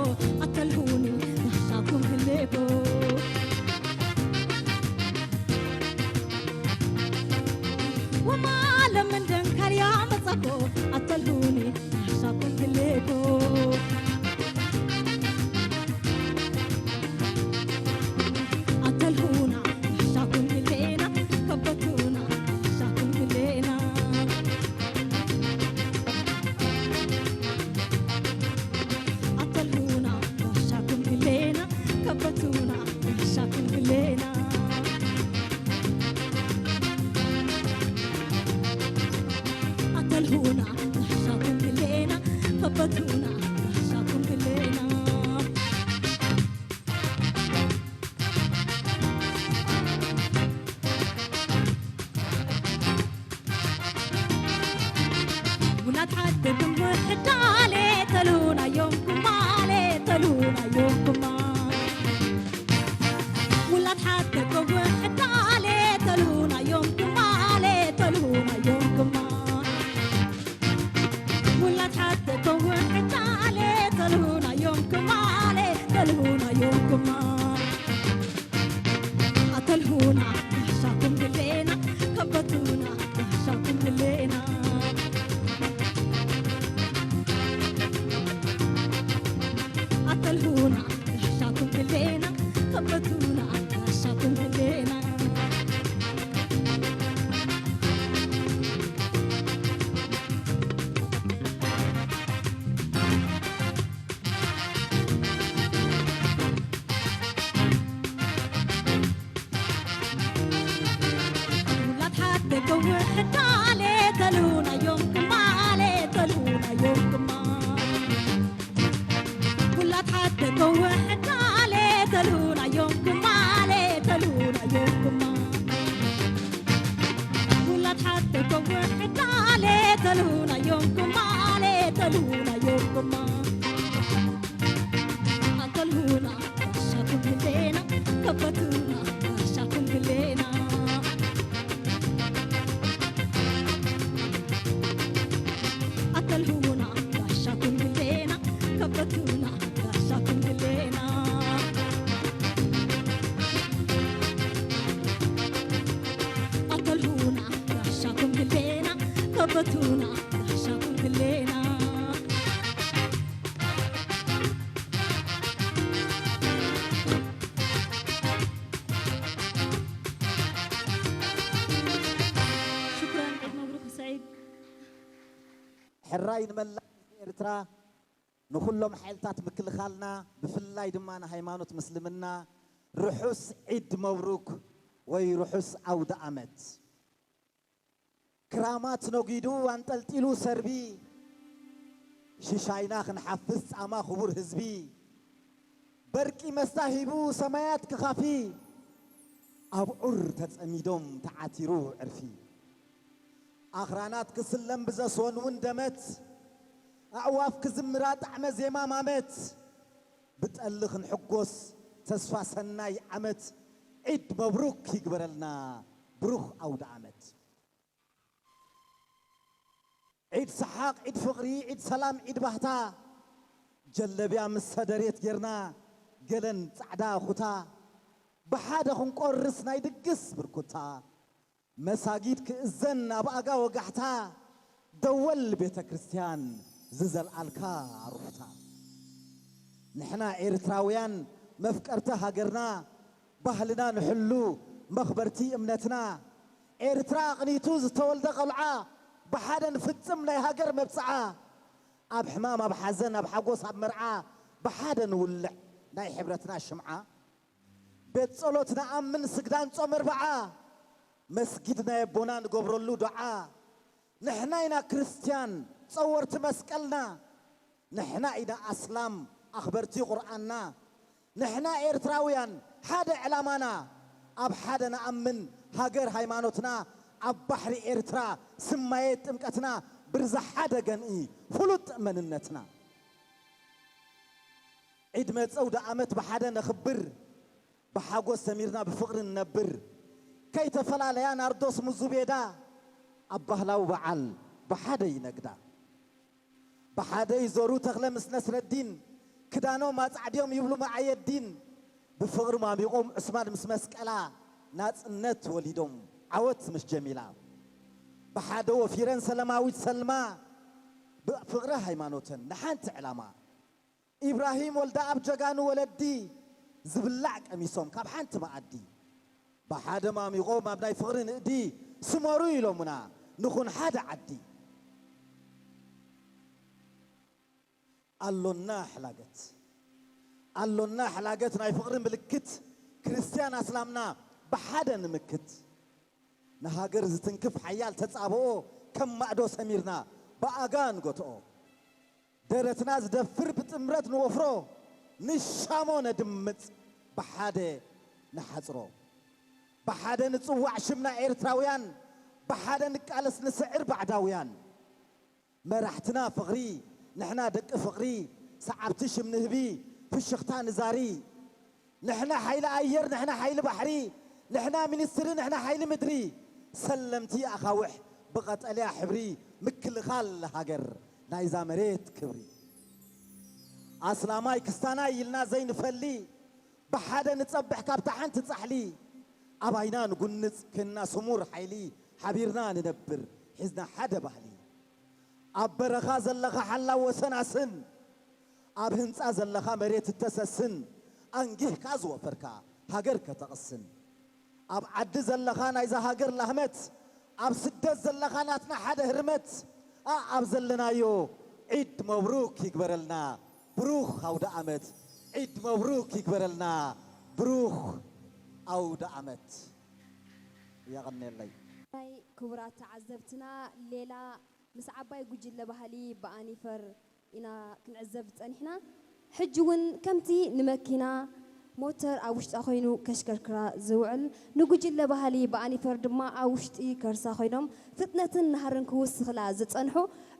ኣተልሁኒ ራሕሻኩም ህሌኮ ወማለ ምን ደንካልያ መጻኮ ኣተልሁኒ ራሕሻኩም ህሌኮ ኣተልሁና ራሕሻኩም ህሌና ከበቱና ራሕሻኩም ህሌና ኣተልሁና ራሕሻኩም ህሌና ከበቱና ራሕሻኩም ህሌና ኣተልሁና ራሕሻኩም ህሌና ከበቱና ራሕሻኩም ህሌና ውላድ ሓደኩም ውሕዳሌ ተልሁና ዮም ኩማሌ ተልሁና ዮም ኩማ ውላድ ሓደኮ ውሕዳሌ ተልሁና ዮም ኩማሌ ተልሁና ዮም ኩማ ውላድ ሓደኮ ውሕዳሌ ተልሁና ዮም ኩማሌ ተልሁና ዮም ኩማ ኣተልሁና ራሕሻኩም ህሌና ከበቱና ራሕሻኩም ህሌና ኣተልሁና ራሕሻኩም ህሌና ከበቱና ራሕሻኩም ህሌና ውላድ ሓደገ ውሕዳሌ ተልሁና ዮም ክማሌ ተልሁና ዮም ክማ ውላድ ሓደገ ውሕዳሌ ተልሁና ዮም ክማሌ ተልሁና ዮም ክማ ውላድ ሓደገ ውሕዳሌ ተልሁና ዮም ክማሌ ተልሁና ዮም ክማ ኣተልሁና ራሕሻኩም ህሌና ከበቱና ራሕሻኩም ህሌና ኣተልሁና ራሕሻኩም ህሌና ከበቱና ራሕሻኩም ህሌና ኣተልሁና ራሕሻኩም ህሌና ከበቱና ራሕሻኩም ህሌና ሽኩራን ዒድ መብሩክ ሰዒድ። ሕራይ ንመላእ ህዝቢ ኤርትራ፣ ንኹሎም ሓይልታት ምክልኻልና፣ ብፍላይ ድማ ንሃይማኖት ምስልምና ርሑስ ዒድ መብሩክ ወይ ርሑስ ኣውደ ኣመት። ክራማት ነጒዱ ኣንጠልጢሉ ሰርቢ፣ ሽሻይና ክንሓፍስ ጻማ ክቡር ህዝቢ፣ በርቂ መስታ ሂቡ ሰማያት ክኻፊ፣ ኣብዑር ተጸሚዶም ተዓቲሩ ዕርፊ። ኣኽራናት ክስለም ብዘስወንውን ደመት፣ ኣዕዋፍ ክዝምራ ጣዕመ ዜማ ማመት፣ ብጠሊ ክንሕጎስ ተስፋ ሰናይ ዓመት፣ ዒድ መብሩክ ይግበረልና ብሩኽ ኣውደ ዓመት። ዒድ ሰሓቕ፣ ዒድ ፍቕሪ፣ ዒድ ሰላም፣ ዒድ ባህታ፣ ጀለብያ ምስ ሰደሬት ጌርና፣ ገለን ጻዕዳ ኩታ፣ ብሓደ ክንቆርስ ናይ ድግስ ብርኩታ። መሳጊድ ክእዘን ኣብ ኣጋ ወጋሕታ፣ ደወል ቤተ ክርስቲያን ዝዘልኣልካ ኣሩፍታ። ንሕና ኤርትራውያን መፍቀርቲ ሃገርና፣ ባህልና ንሕሉ መኽበርቲ እምነትና። ኤርትራ ኣቕኒቱ ዝተወልደ ቐልዓ፣ ብሓደ ንፍጽም ናይ ሃገር መብጽዓ። ኣብ ሕማም ኣብ ሓዘን ኣብ ሓጎስ ኣብ መርዓ፣ ብሓደ ንውልዕ ናይ ሕብረትና ሽምዓ። ቤት ጸሎት ንኣምን ስግዳን ጾም ኣርብዓ፣ መስጊድ ናይ ኣቦና ንገብረሉ ዱዓ። ንሕና ኢና ክርስትያን ጸወርቲ መስቀልና፣ ንሕና ኢና ኣስላም ኣኽበርቲ ቁርኣንና። ንሕና ኤርትራውያን ሓደ ዕላማና፣ ኣብ ሓደ ንኣምን ሃገር ሃይማኖትና፣ ኣብ ባሕሪ ኤርትራ ስማየ ጥምቀትና፣ ብርዚ ሓደ ገንኢ ፍሉጥ መንነትና። ዒድ መጸው ደኣመት ብሓደ ነኽብር፣ ብሓጎስ ሰሚርና ብፍቕሪ ንነብር። ከይተፈላለያ ናርዶስ ምስ ዙቤዳ፣ ኣብ ባህላዊ በዓል ብሓደ ይነግዳ። ብሓደ ይዞሩ ተኽለ ምስ ነስረዲን፣ ክዳኖም ኣጻዕድዮም ይብሉ መዓየዲን። ብፍቕሪ ማሚቖም ዑስማን ምስ መስቀላ፣ ናጽነት ወሊዶም ዓወት ምስ ጀሚላ። ብሓደ ወፊረን ሰለማዊት ሰልማ፣ ብፍቕሪ ሃይማኖተን ንሓንቲ ዕላማ። ኢብራሂም ወልደኣብ ጀጋኑ ወለዲ፣ ዝብላዕ ቀሚሶም ካብ ሓንቲ መኣዲ። ብሓደ ማሚቖም ኣብ ናይ ፍቕሪ ንእዲ፣ ስመሩ ኢሎምና ንኹን ሓደ ዓዲ። ኣሎና ሕላገት፣ ኣሎና ሕላገት ናይ ፍቕሪ ምልክት፣ ክርስትያን ኣስላምና ብሓደ ንምክት። ንሃገር ዝትንክፍ ሓያል ተጻብኦ፣ ከም ማዕዶ ሰሚርና ብኣጋ ንገትኦ። ደረትና ዝደፍር ብጥምረት ንወፍሮ፣ ንሻሞ ነድምጽ ብሓደ ንሓጽሮ። ብሓደ ንጽዋዕ ሽምና ኤርትራውያን፣ ብሓደ ንቃለስ ንስዕር ባዕዳውያን። መራሕትና ፍቕሪ፣ ንሕና ደቂ ፍቕሪ፣ ሰዓብቲ ሽም ንህቢ፣ ፍሽኽታ ንዛሪ። ንሕና ሓይሊ ኣየር፣ ንሕና ሓይሊ ባሕሪ፣ ንሕና ሚኒስትሪ፣ ንሕና ሓይሊ ምድሪ። ሰለምቲ ኣኻውሕ ብቐጠልያ ሕብሪ፣ ምክልኻል ሃገር ናይዛ መሬት ክብሪ። ኣስላማይ ክስታናይ ኢልና ዘይንፈሊ፣ ብሓደ ንጸብሕ ካብታ ሓንቲ ጻሕሊ። ኣባይና ንጉንጽ ክንና ስሙር ሓይሊ፣ ሓቢርና ንነብር ሒዝና ሓደ ባህሊ። ኣብ በረኻ ዘለኻ ሓላው ወሰናስን፣ ኣብ ህንጻ ዘለኻ መሬት እተሰስን፣ ኣንጊህካ ዝወፈርካ ሃገር ከተቕስን። ኣብ ዓዲ ዘለኻ ናይዛ ሃገር ላህመት፣ ኣብ ስደት ዘለኻ ናትና ሓደ ህርመት። ኣኣብ ዘለናዮ ዒድ መብሩክ ይግበረልና፣ ብሩኽ ኣውደ ኣመት። ዒድ መብሩክ ይግበረልና፣ ብሩኽ ኣውደ ኣመት። የቐኔለይ። ናይ ክቡራት ተዓዘብትና፣ ሌላ ምስ ዓባይ ጉጅለ ባህሊ ብኣኒፈር ኢና ክንዕዘብ ጸኒሕና። ሕጂ እውን ከምቲ ንመኪና ሞተር ኣብ ውሽጣ ኮይኑ ከሽከርክራ ዝውዕል፣ ንጉጅለ ባህሊ ብኣኒፈር ድማ ኣብ ውሽጢ ከርሳ ኮይኖም ፍጥነትን ናህርን ክውስኽላ ዝጸንሑ፣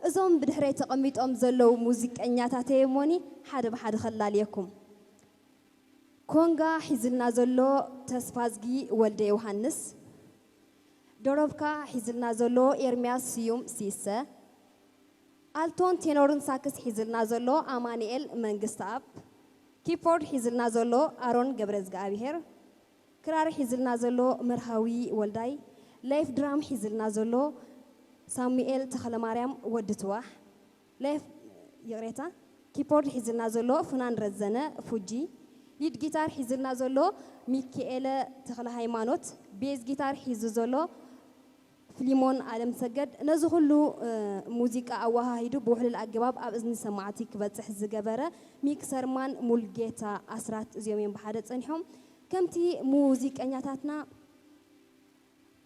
እዞም ብድሕረይ ተቐሚጦም ዘለዉ ሙዚቀኛታተይ እሞኒ ሓደ ብሓደ ከላልየኩም። ኮንጋ ሒዝልና ዘሎ ተስፋዝጊ ወልደ ዮሃንስ፣ ዶሮብካ ሒዝልና ዘሎ ኤርምያስ ስዩም ሲሰ፣ ኣልቶን ቴኖርን ሳክስ ሒዝልና ዘሎ ኣማኑኤል መንግስተኣብ፣ ኪፖርድ ሒዝልና ዘሎ ኣሮን ገብረዝግኣብሄር፣ ክራር ሒዝልና ዘሎ መርሃዊ ወልዳይ፣ ላይፍ ድራም ሒዝልና ዘሎ ሳሙኤል ተኽለማርያም ወዲ ትዋሕ፣ ላይፍ፣ ይቕሬታ፣ ኪፖርድ ሒዝልና ዘሎ ፍናን ረዘነ ፉጂ፣ ሊድ ጊታር ሒዝልና ዘሎ ሚኪኤለ ተኽለ ሃይማኖት፣ ቤዝ ጊታር ሒዙ ዘሎ ፍሊሞን ኣለም ሰገድ። ነዚ ኩሉ፣ እ፣ ሙዚቃ ኣወሃሂዱ ብውሕሉል ኣገባብ ኣብ እዝኒ ሰማዕቲ ክበጽሕ ዝገበረ ሚክሰርማን ሙልጌታ ኣስራት፣ እዚኦም እዮም ብሓደ ጸኒሖም። ከምቲ ሙዚቀኛታትና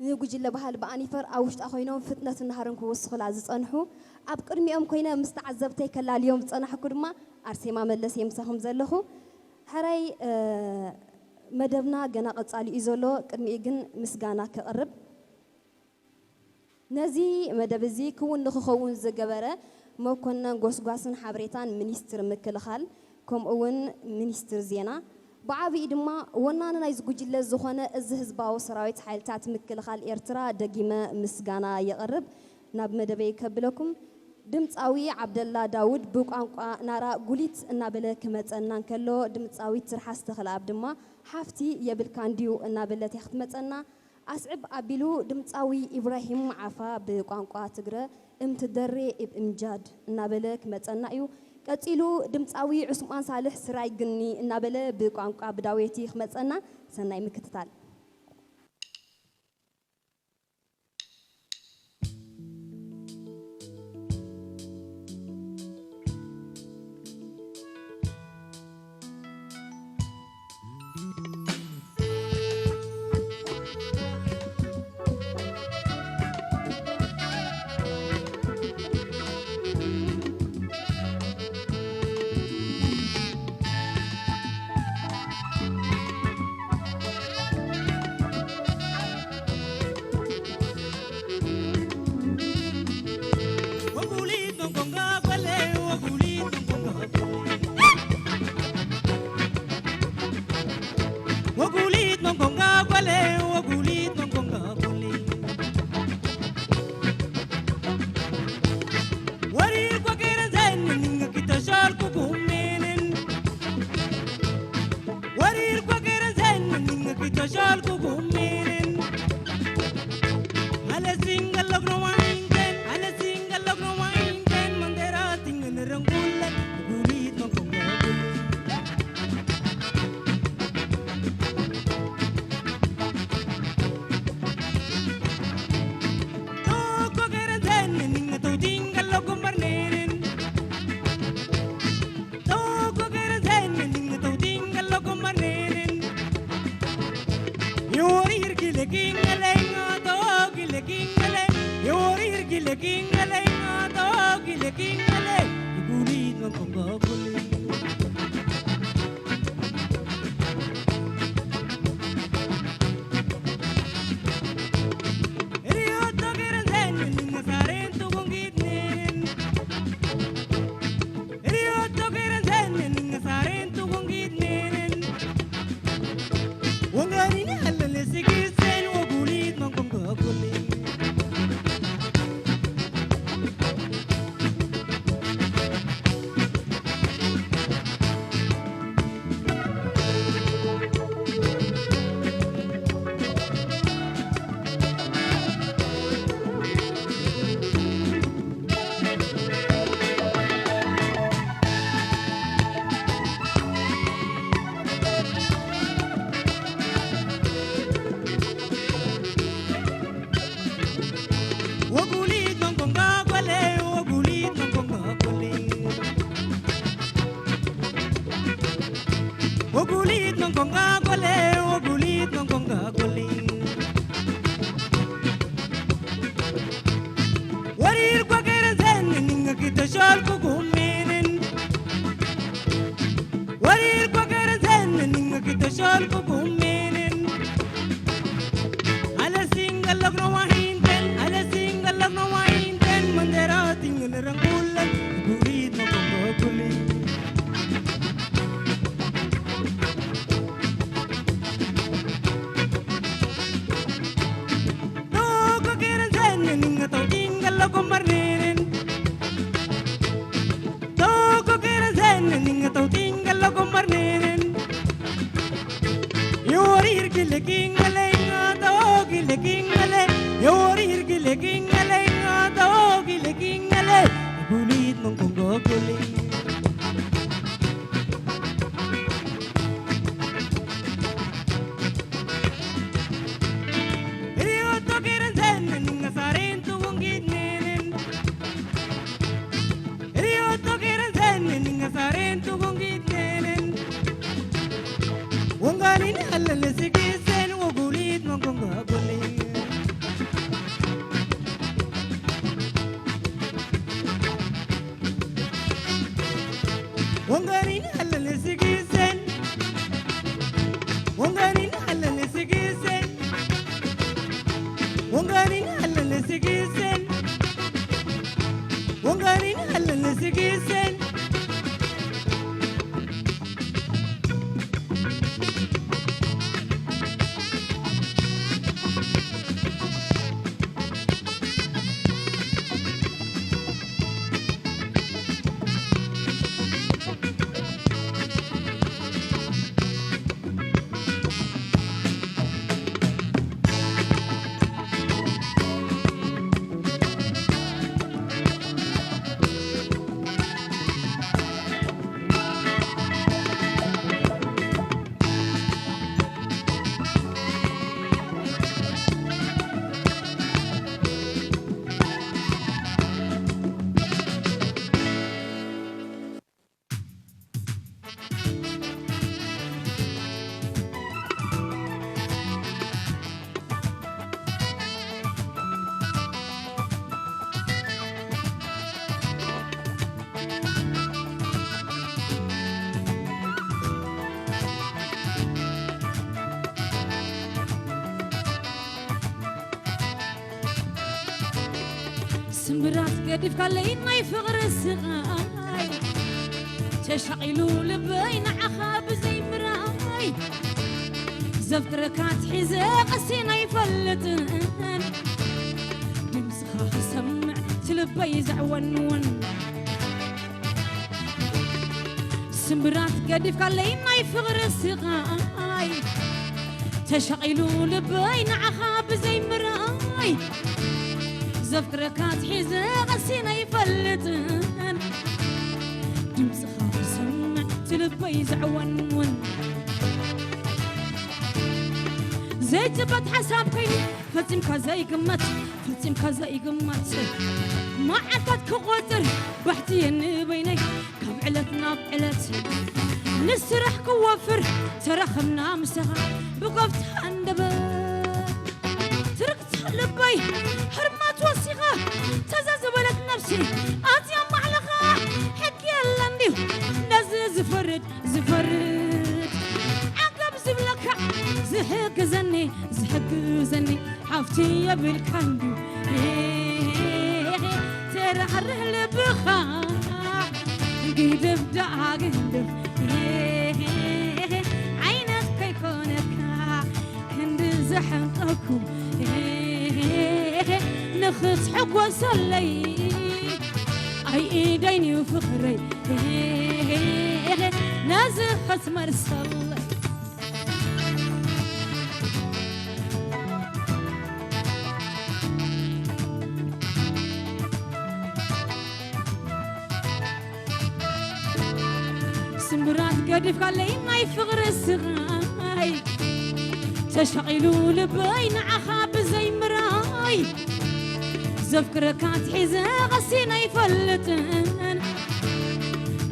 ንጉጅለ ባህሊ ብኣኒፈር ኣብ ውሽጣ ኮይኖም ፍጥነትን ናህርን ክውስኹላ ዝጸንሑ፣ ኣብ ቅድሚኦም ኮይነ ምስ ተዓዘብተይ ከላልዮም ዝጸናሕኩ ድማ ኣርሴማ መለስ እየ ምሳኹም ዘለኹ። ሕራይ፣ እ፣ መደብና ገና ቀጻሊ እዩ ዘሎ። ቅድሚኡ ግን ምስጋና ከቕርብ። ነዚ መደብ እዚ ክውን ንክኸውን ዝገበረ መኮነን ጎስጓስን ሓበሬታን ሚኒስትሪ ምክልኻል፣ ከምኡ እውን ሚኒስትሪ ዜና፣ ብዓብዪ ድማ ወናኒ ናይዚ ጉጅለ ዝኾነ እዚ ህዝባዊ ሰራዊት ሓይልታት ምክልኻል ኤርትራ ደጊመ ምስጋና የቕርብ። ናብ መደበይ ከብለኩም። ድምጻዊ ዓብደላ ዳውድ ብቋንቋ ናራ ጉሊት እናበለ ክመጸና እንከሎ፣ ድምጻዊት ትርሓስ ተኽለኣብ ድማ ሓፍቲ የብልካን ድዩ እናበለት እያ ክትመጸና። ኣስዕብ ኣቢሉ ድምጻዊ ኢብራሂም ዓፋ ብቋንቋ ትግረ እምትደሬ እብ እምጃድ እናበለ ክመጸና እዩ። ቀጺሉ ድምጻዊ ዑስማን ሳልሕ ስራይ ግኒ እናበለ ብቋንቋ ብዳዌቲ ክመጸና። ሰናይ ምክትታል። ስምብራት ገዲፍካለይ ናይ ፍቕሪ ስቓይ፣ ተሻቒሉ ልበይ ንዓኻ ብዘይ ምርኣይ። ዘፍቅረካ ኣትሒዘ ቀሲነ ኣይፈልጥን፣ ድምፅኻ ክሰምዕ እቲ ልበይ ዘዕወንውን። ስምብራት ገዲፍካለይ ናይ ፍቕሪ ስቓይ፣ ተሻቒሉ ልበይ ንዓኻ ብዘይ ምርኣይ። ዘፍቅረካ ኣትሒዘ ቀሲነ ኣይፈልጥን፣ ድምፅኻ ክሰምዕ እቲ ልበይ ዘዕወንውን። ዘይጭበጥ ሓሳብ ኮይኑ ፈጺምካ ዘይግመት፣ ፈጺምካ ዘይግመት። መዓልታት ክቖጽር ባሕቲ የንበይነይ ካብ ዕለት ናብ ዕለት። ንስራሕ ክወፍር ተራኸብና ምሳኻ ብጎብታ ኣንደበት። ትርግታ ልበይ ህርማት ወሲኻ ተዘዝበለት ነብሲ ኣትያ ማዕለኻ። ሕጊ የለን ድዩ ነዚ ዝፈርድ፣ ዝፈርድ? ዓገብ ዝብለካ ዝሕግዘኒ፣ ዝሕግዘኒ ሓፍቲ የብልካን ድዩ? ተራሕርሕ ልብኻ ግደፍ ደኣ ግደፍ፣ ዓይነት ከይኮነካ ክንዲ ዘሐንቀኩ ንኽትሕጎሰለይ ኣይኢደይንዩ ፍቕረይ ነዚ ኸትመልሰለይ። ስምብራት ገዲፍካለይ ናይ ፍቕሪ ስቓይ፣ ተሻቒሉ ልበይ ንዓኻ ብዘይ ምርኣይ። ዘፍቅረካ ኣትሒዘ ቀሲነ ኣይፈልጥን፣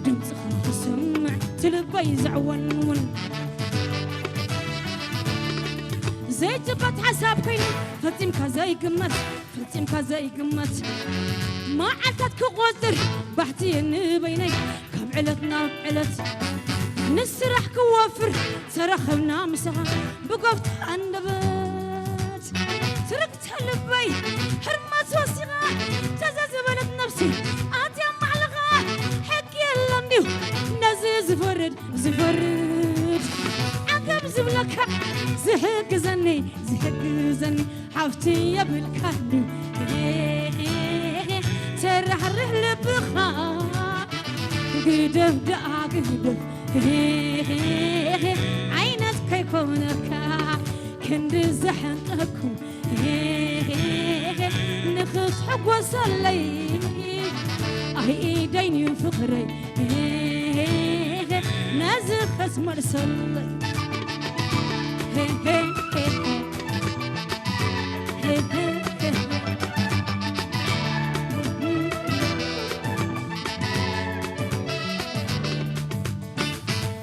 ድምፅኻ ክሰምዕ እቲ ልበይ ዘዕወንውን። ዘይጭበጥ ሓሳብ ኮይኑ ፈጺምካ ዘይግመት፣ ፈጺምካ ዘይግመት። መዓልታት ክቖጽር ባሕቲ የንበይነይ ካብ ዕለት ናብ ዕለት። ንስራሕ ክወፍር ተራኸብና ምሳኻ ብጎብታ ኣንደበት። ትርግታ ልበይ ህርመት ወሲኻ ተዘዝበለት ነብሲ ኣትያ ማዕለኻ። ሕጊ የለን ድዩ ነዚ ዝፈርድ፣ ዝፈርድ? ዓገብ ዝብለካ ዝሕግዘኒ፣ ዝሕግዘኒ ሓፍቲ የብልካን ድዩ? ተራሕርሕ ልብኻ ግደፍ ደኣ ግደፍ፣ ዓይነት ከይኮነካ ክንዲ ዘሐንቀኩ ንኽትሕጎሰለይ ኣይኢደይንዩ ፍቕረይ ነዚ ኸትመልሰለይ።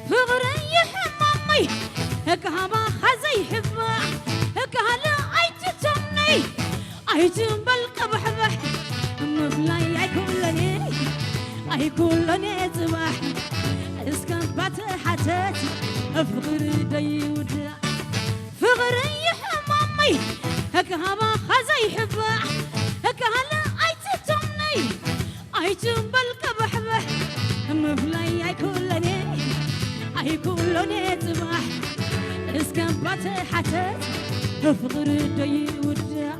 ፍቕረይ ይሕማመይ እካባኻ ዘይሕባእ እካለ ኣይትተምነይ ኣይትበል ቀባሕባሕ ምፍላይ ኣይኩለኔ ኣይኩለኔ ጽባሕ እስከ ባተ ሓተት ፍቕሪ ደይውዳእ ፍቕረይ ይሕማመይ እካባኻ ዘይሕባእ እካለ ኣይትተምነይ ኣይትበል ቀባሕባሕ ምፍላይ ኣይኩለኔ ኣይኩለኔ ጽባሕ እስከ ባተ ሓተት ፍቕሪ ደይውዳእ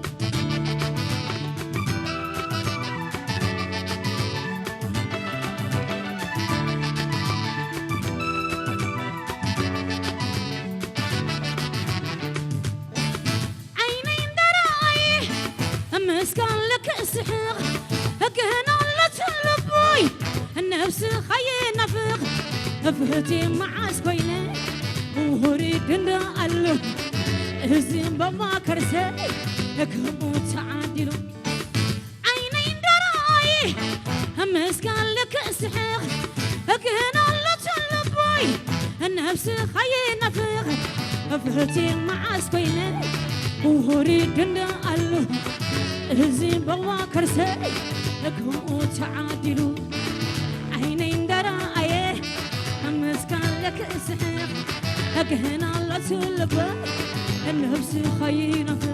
ዓይነይ እንዳረኣየ ምስካን ልክእ ስሕቕ እግህን ኣለትን ልቦይ ነብስኻ ይናፍቕ ፍህቲ መዓስ ኮይነ ውሁድ እንዳ ኣሎ እዚ እምባባ ከርሰይ ከምኡ ተዓዲሉ ዓይነይ እንዳረኣየ ምስካን ልክእ ስሕቕ እግህን ኣለትን ልቦይ ነብስኻ ይናፍቕ ፍህቲ መዓስ ኮይነ ውሁድ እንዳ ኣሎ እዚ እምባባ ከርሰይ ከምኡ ተዓዲሉ ዓይነይ እንዳረኣየ ምስካን ልክእ ስሕቕ እግህን ኣለትን ልቦይ ነብስኻ ይናፍቕ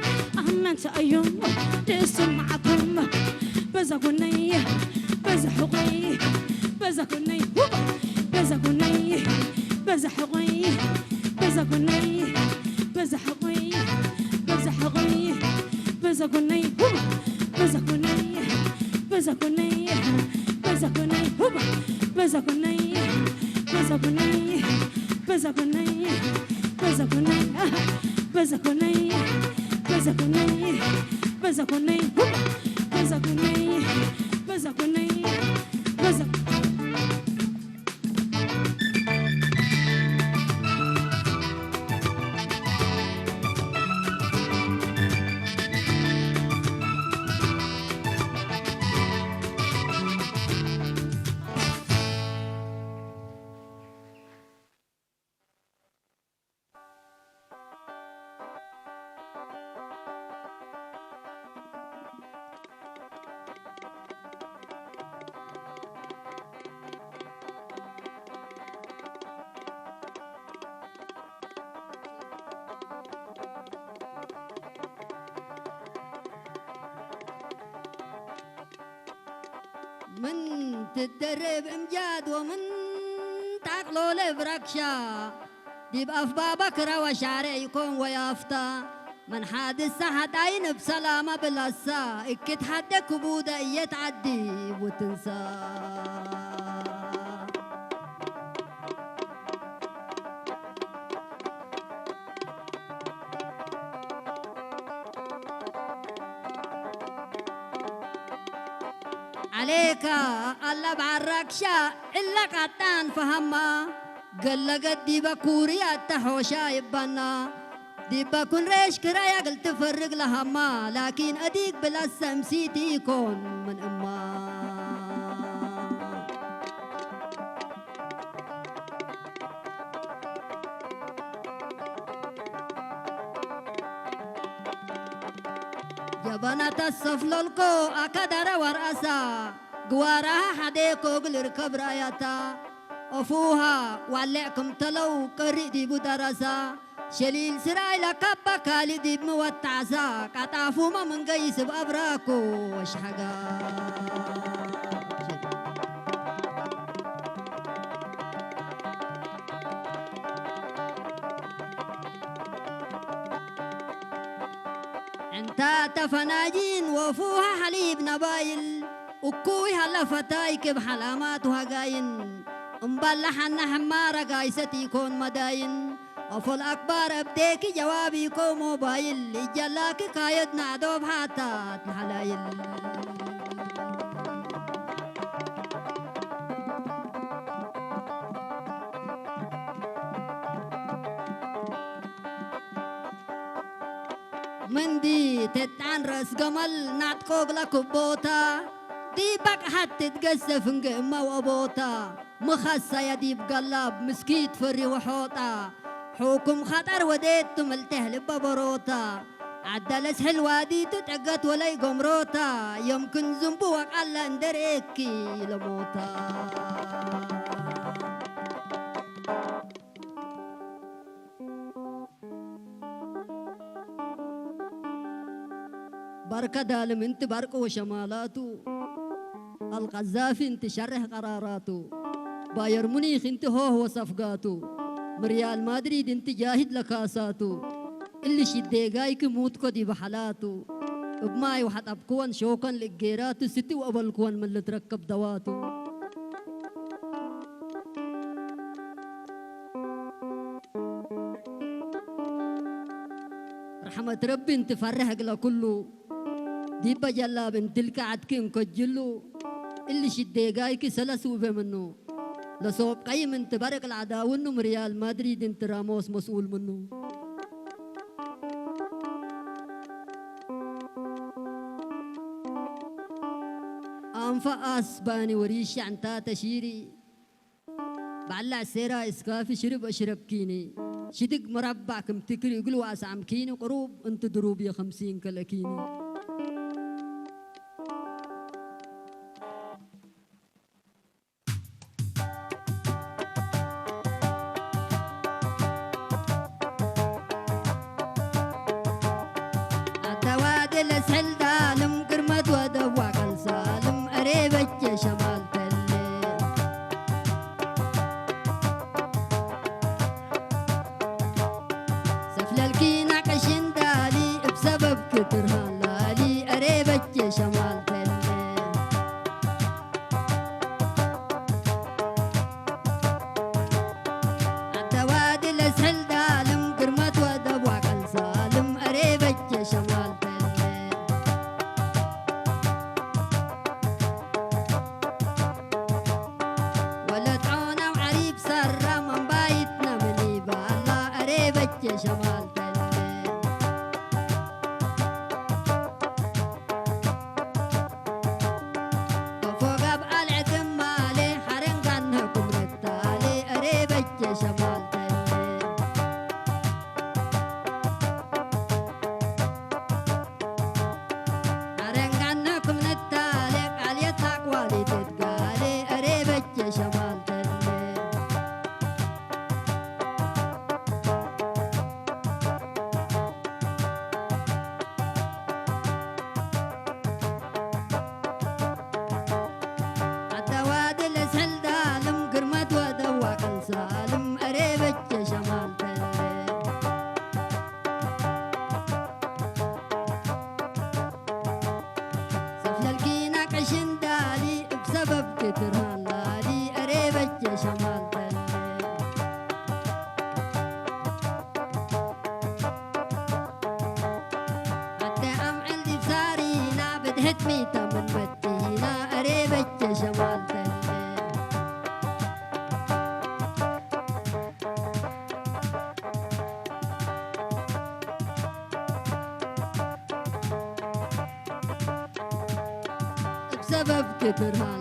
ኣመንታ እዩ ደስ ማዓኩም በዛ ጎነይ በዛ ሕቆይ በዛ ጎነይ በዛ ጎነይ በዛ ሕቆይ በዛ ጎነይ በዛ ሕቆይ በዛ ሕቆይ በዛ ጎነይ በዛ ጎነይ በዛ ጎነይ በዛ ጎነይ በዛ ጎነይ በዛ ጎነይ በዛ ጎነይ በዛ ጎነይ በዛ ጎነይ በዛ ጎነይ በዛ ጎነይ በዛ ጎነይ በዛ ጎነይ በዛ ምን ትደርብ እምጃድ ወምን ታቅሎለ ብራክሻ ዲብ ኣፍባባ ክራ ወሻሬ ይኮን ወያፍታ ምን ሓድሳ ሓዳይን እብ ሰላማ ብላሳ እክት ሓደ ክቡደ እየት ዓዲ ውትንሳ ዓሌካ ኣላ በዓል ራክሻ እለ ቃጣን ፈሃማ ገለገት ዲበ ኩርያ እተ ሖሻ ይባና ዲበ ኩን ሬሽ ክራያ ግል ትፈርግ ለሃማ ላኪን እዲግ ብላሰ እምሲቲ ኢኮን ምን እማ ጀበናታ ሰፍሎልኮ ኣካዳረ ወርኣሳ ግዋራሃ ሓዴኮ እግል ርከብ ራእያታ ኦፉሃ ዋሌዕ ክምተለው ቀሪእ ዲቡ ደረሳ ሸሊል ስራይ ለካባ ካልእ ዲብ ምወታዕሳ ቃጣፉመ ምንገይስ እብ ኣብራኮ ወሽሐጋ ዕንታተ ፈናጂን ወፉሃ ሐሊብ ነባይል እኩይ ሀለ ፈታይ ክብ ሐላማት ወሀጋይን እምባለ ሐና ሕማረ ጋይሰት ኢኮን መዳይን ኣፎል ኣክባር ኣብዴኪ ጀዋቢ ኮ ሞባይል ይጀላኪ ካየድ ናዕዶ ብሓታት ንሓላይል ምንዲ ተጣን ረእስ ገመል ናጥቆ እግላ ክቦታ ዲበቅ ሓትት ገሰፍ እንገ እማው ኣቦታ ምኻሳያ ዲብ ጋላብ ምስኪት ፈሪ ወሖጣ ሑኩም ኻጠር ወዴት ትምልቴህ ልበ በሮታ ዓዳለስ ሕልዋዲቱ ጠገት ወለይ ጎምሮታ የምክን ዝንቡ ወቃላ እንደርኤኪ ለሞታ ባርከ ዳልም እንቲ ባርቅ ወሸማላቱ ኣልቃዛፊ እንቲ ሸርሕ ቀራራቱ ባየር ሙኒክ እንቲ ሆህ ወሰፍጋቱ ምርያል ማድሪድ እንቲ ጃሂድ ለካሳቱ እሊ ሽዴጋይክ ሙትኮ ዲበ ሓላቱ እብ ማይ ወሓጠብክወን ሾከን ልእጌራቱ ስቲ ወአበልክወን ምን ልትረከብ ደዋቱ ረሕመት ረቢ እንትፈርሕ እግለ ኩሉ ዲበ ጀላብ እንትልከ ዓድኪ እንከጅሉ እሊ ሽዴጋይኪ ሰለስ ውበ ምኑ ለሶብ ቀይም እንትበርቅ ለዓዳውኑ ምርያል ማድሪድ እንት ራሞስ መስኡል ምኑ ኣንፈ ኣስባኒ ወሪሻ እንታ ተሺሪ ባላ ሴራ እስካፊ ሽርብ እሽረብኪኒ ሽድግ መረባዕ ክም ትክሪ እግል ዋሳምኪኒ ቅሩብ እንት ድሩብ የኸምሲን ከለኪኒ ኣተዋደ ለስሕል ዳልም ግርመት ወደዋ ቀልሳልም እሬበቼ ሸማል ተሌ ሰፍለልኪ ናቀሽን ዳሊ እብ ሰበብ ክትርሃን ላሊ እሬበቼ ሸማል ተሌ ኣተዋዲ ለስሕል ዳልም ግርመት ወደብ ዋቀል ሳልም እሬበቼ ሸማል ተሌ ወለጦናም ዓሪብ ሰራም ኣምባይትና ምኒባላ እሬበቼ ሸማል ተሌ ፎጋብ ኣልዕትማሌ ሓረንጋነኩም ንታሌ እሬበቼ ሸማል ተሌ ሓረንጋነኩም ንታሌ ቃልየት ኣቋሊት ትጋሌ እሬበቼ ሸማል ተሌ ኣተዋድል እስሕል ዳልም ግርመት ወደዋ ቀልሳልም እሬበቼ ሸማል ተሌ ሰፍለልኪና ቀሽን ዳሊ እብ ሰበብ ክትርሃን ላሊ እሬበቼ ሸማል ተሌ ኣተ ኣምዕል ዲብ ሳሪና ብድሕት ሚተ ምን መዲና እሬበቼ ሸማል ተሌ እብ ሰበብ ክትርሃን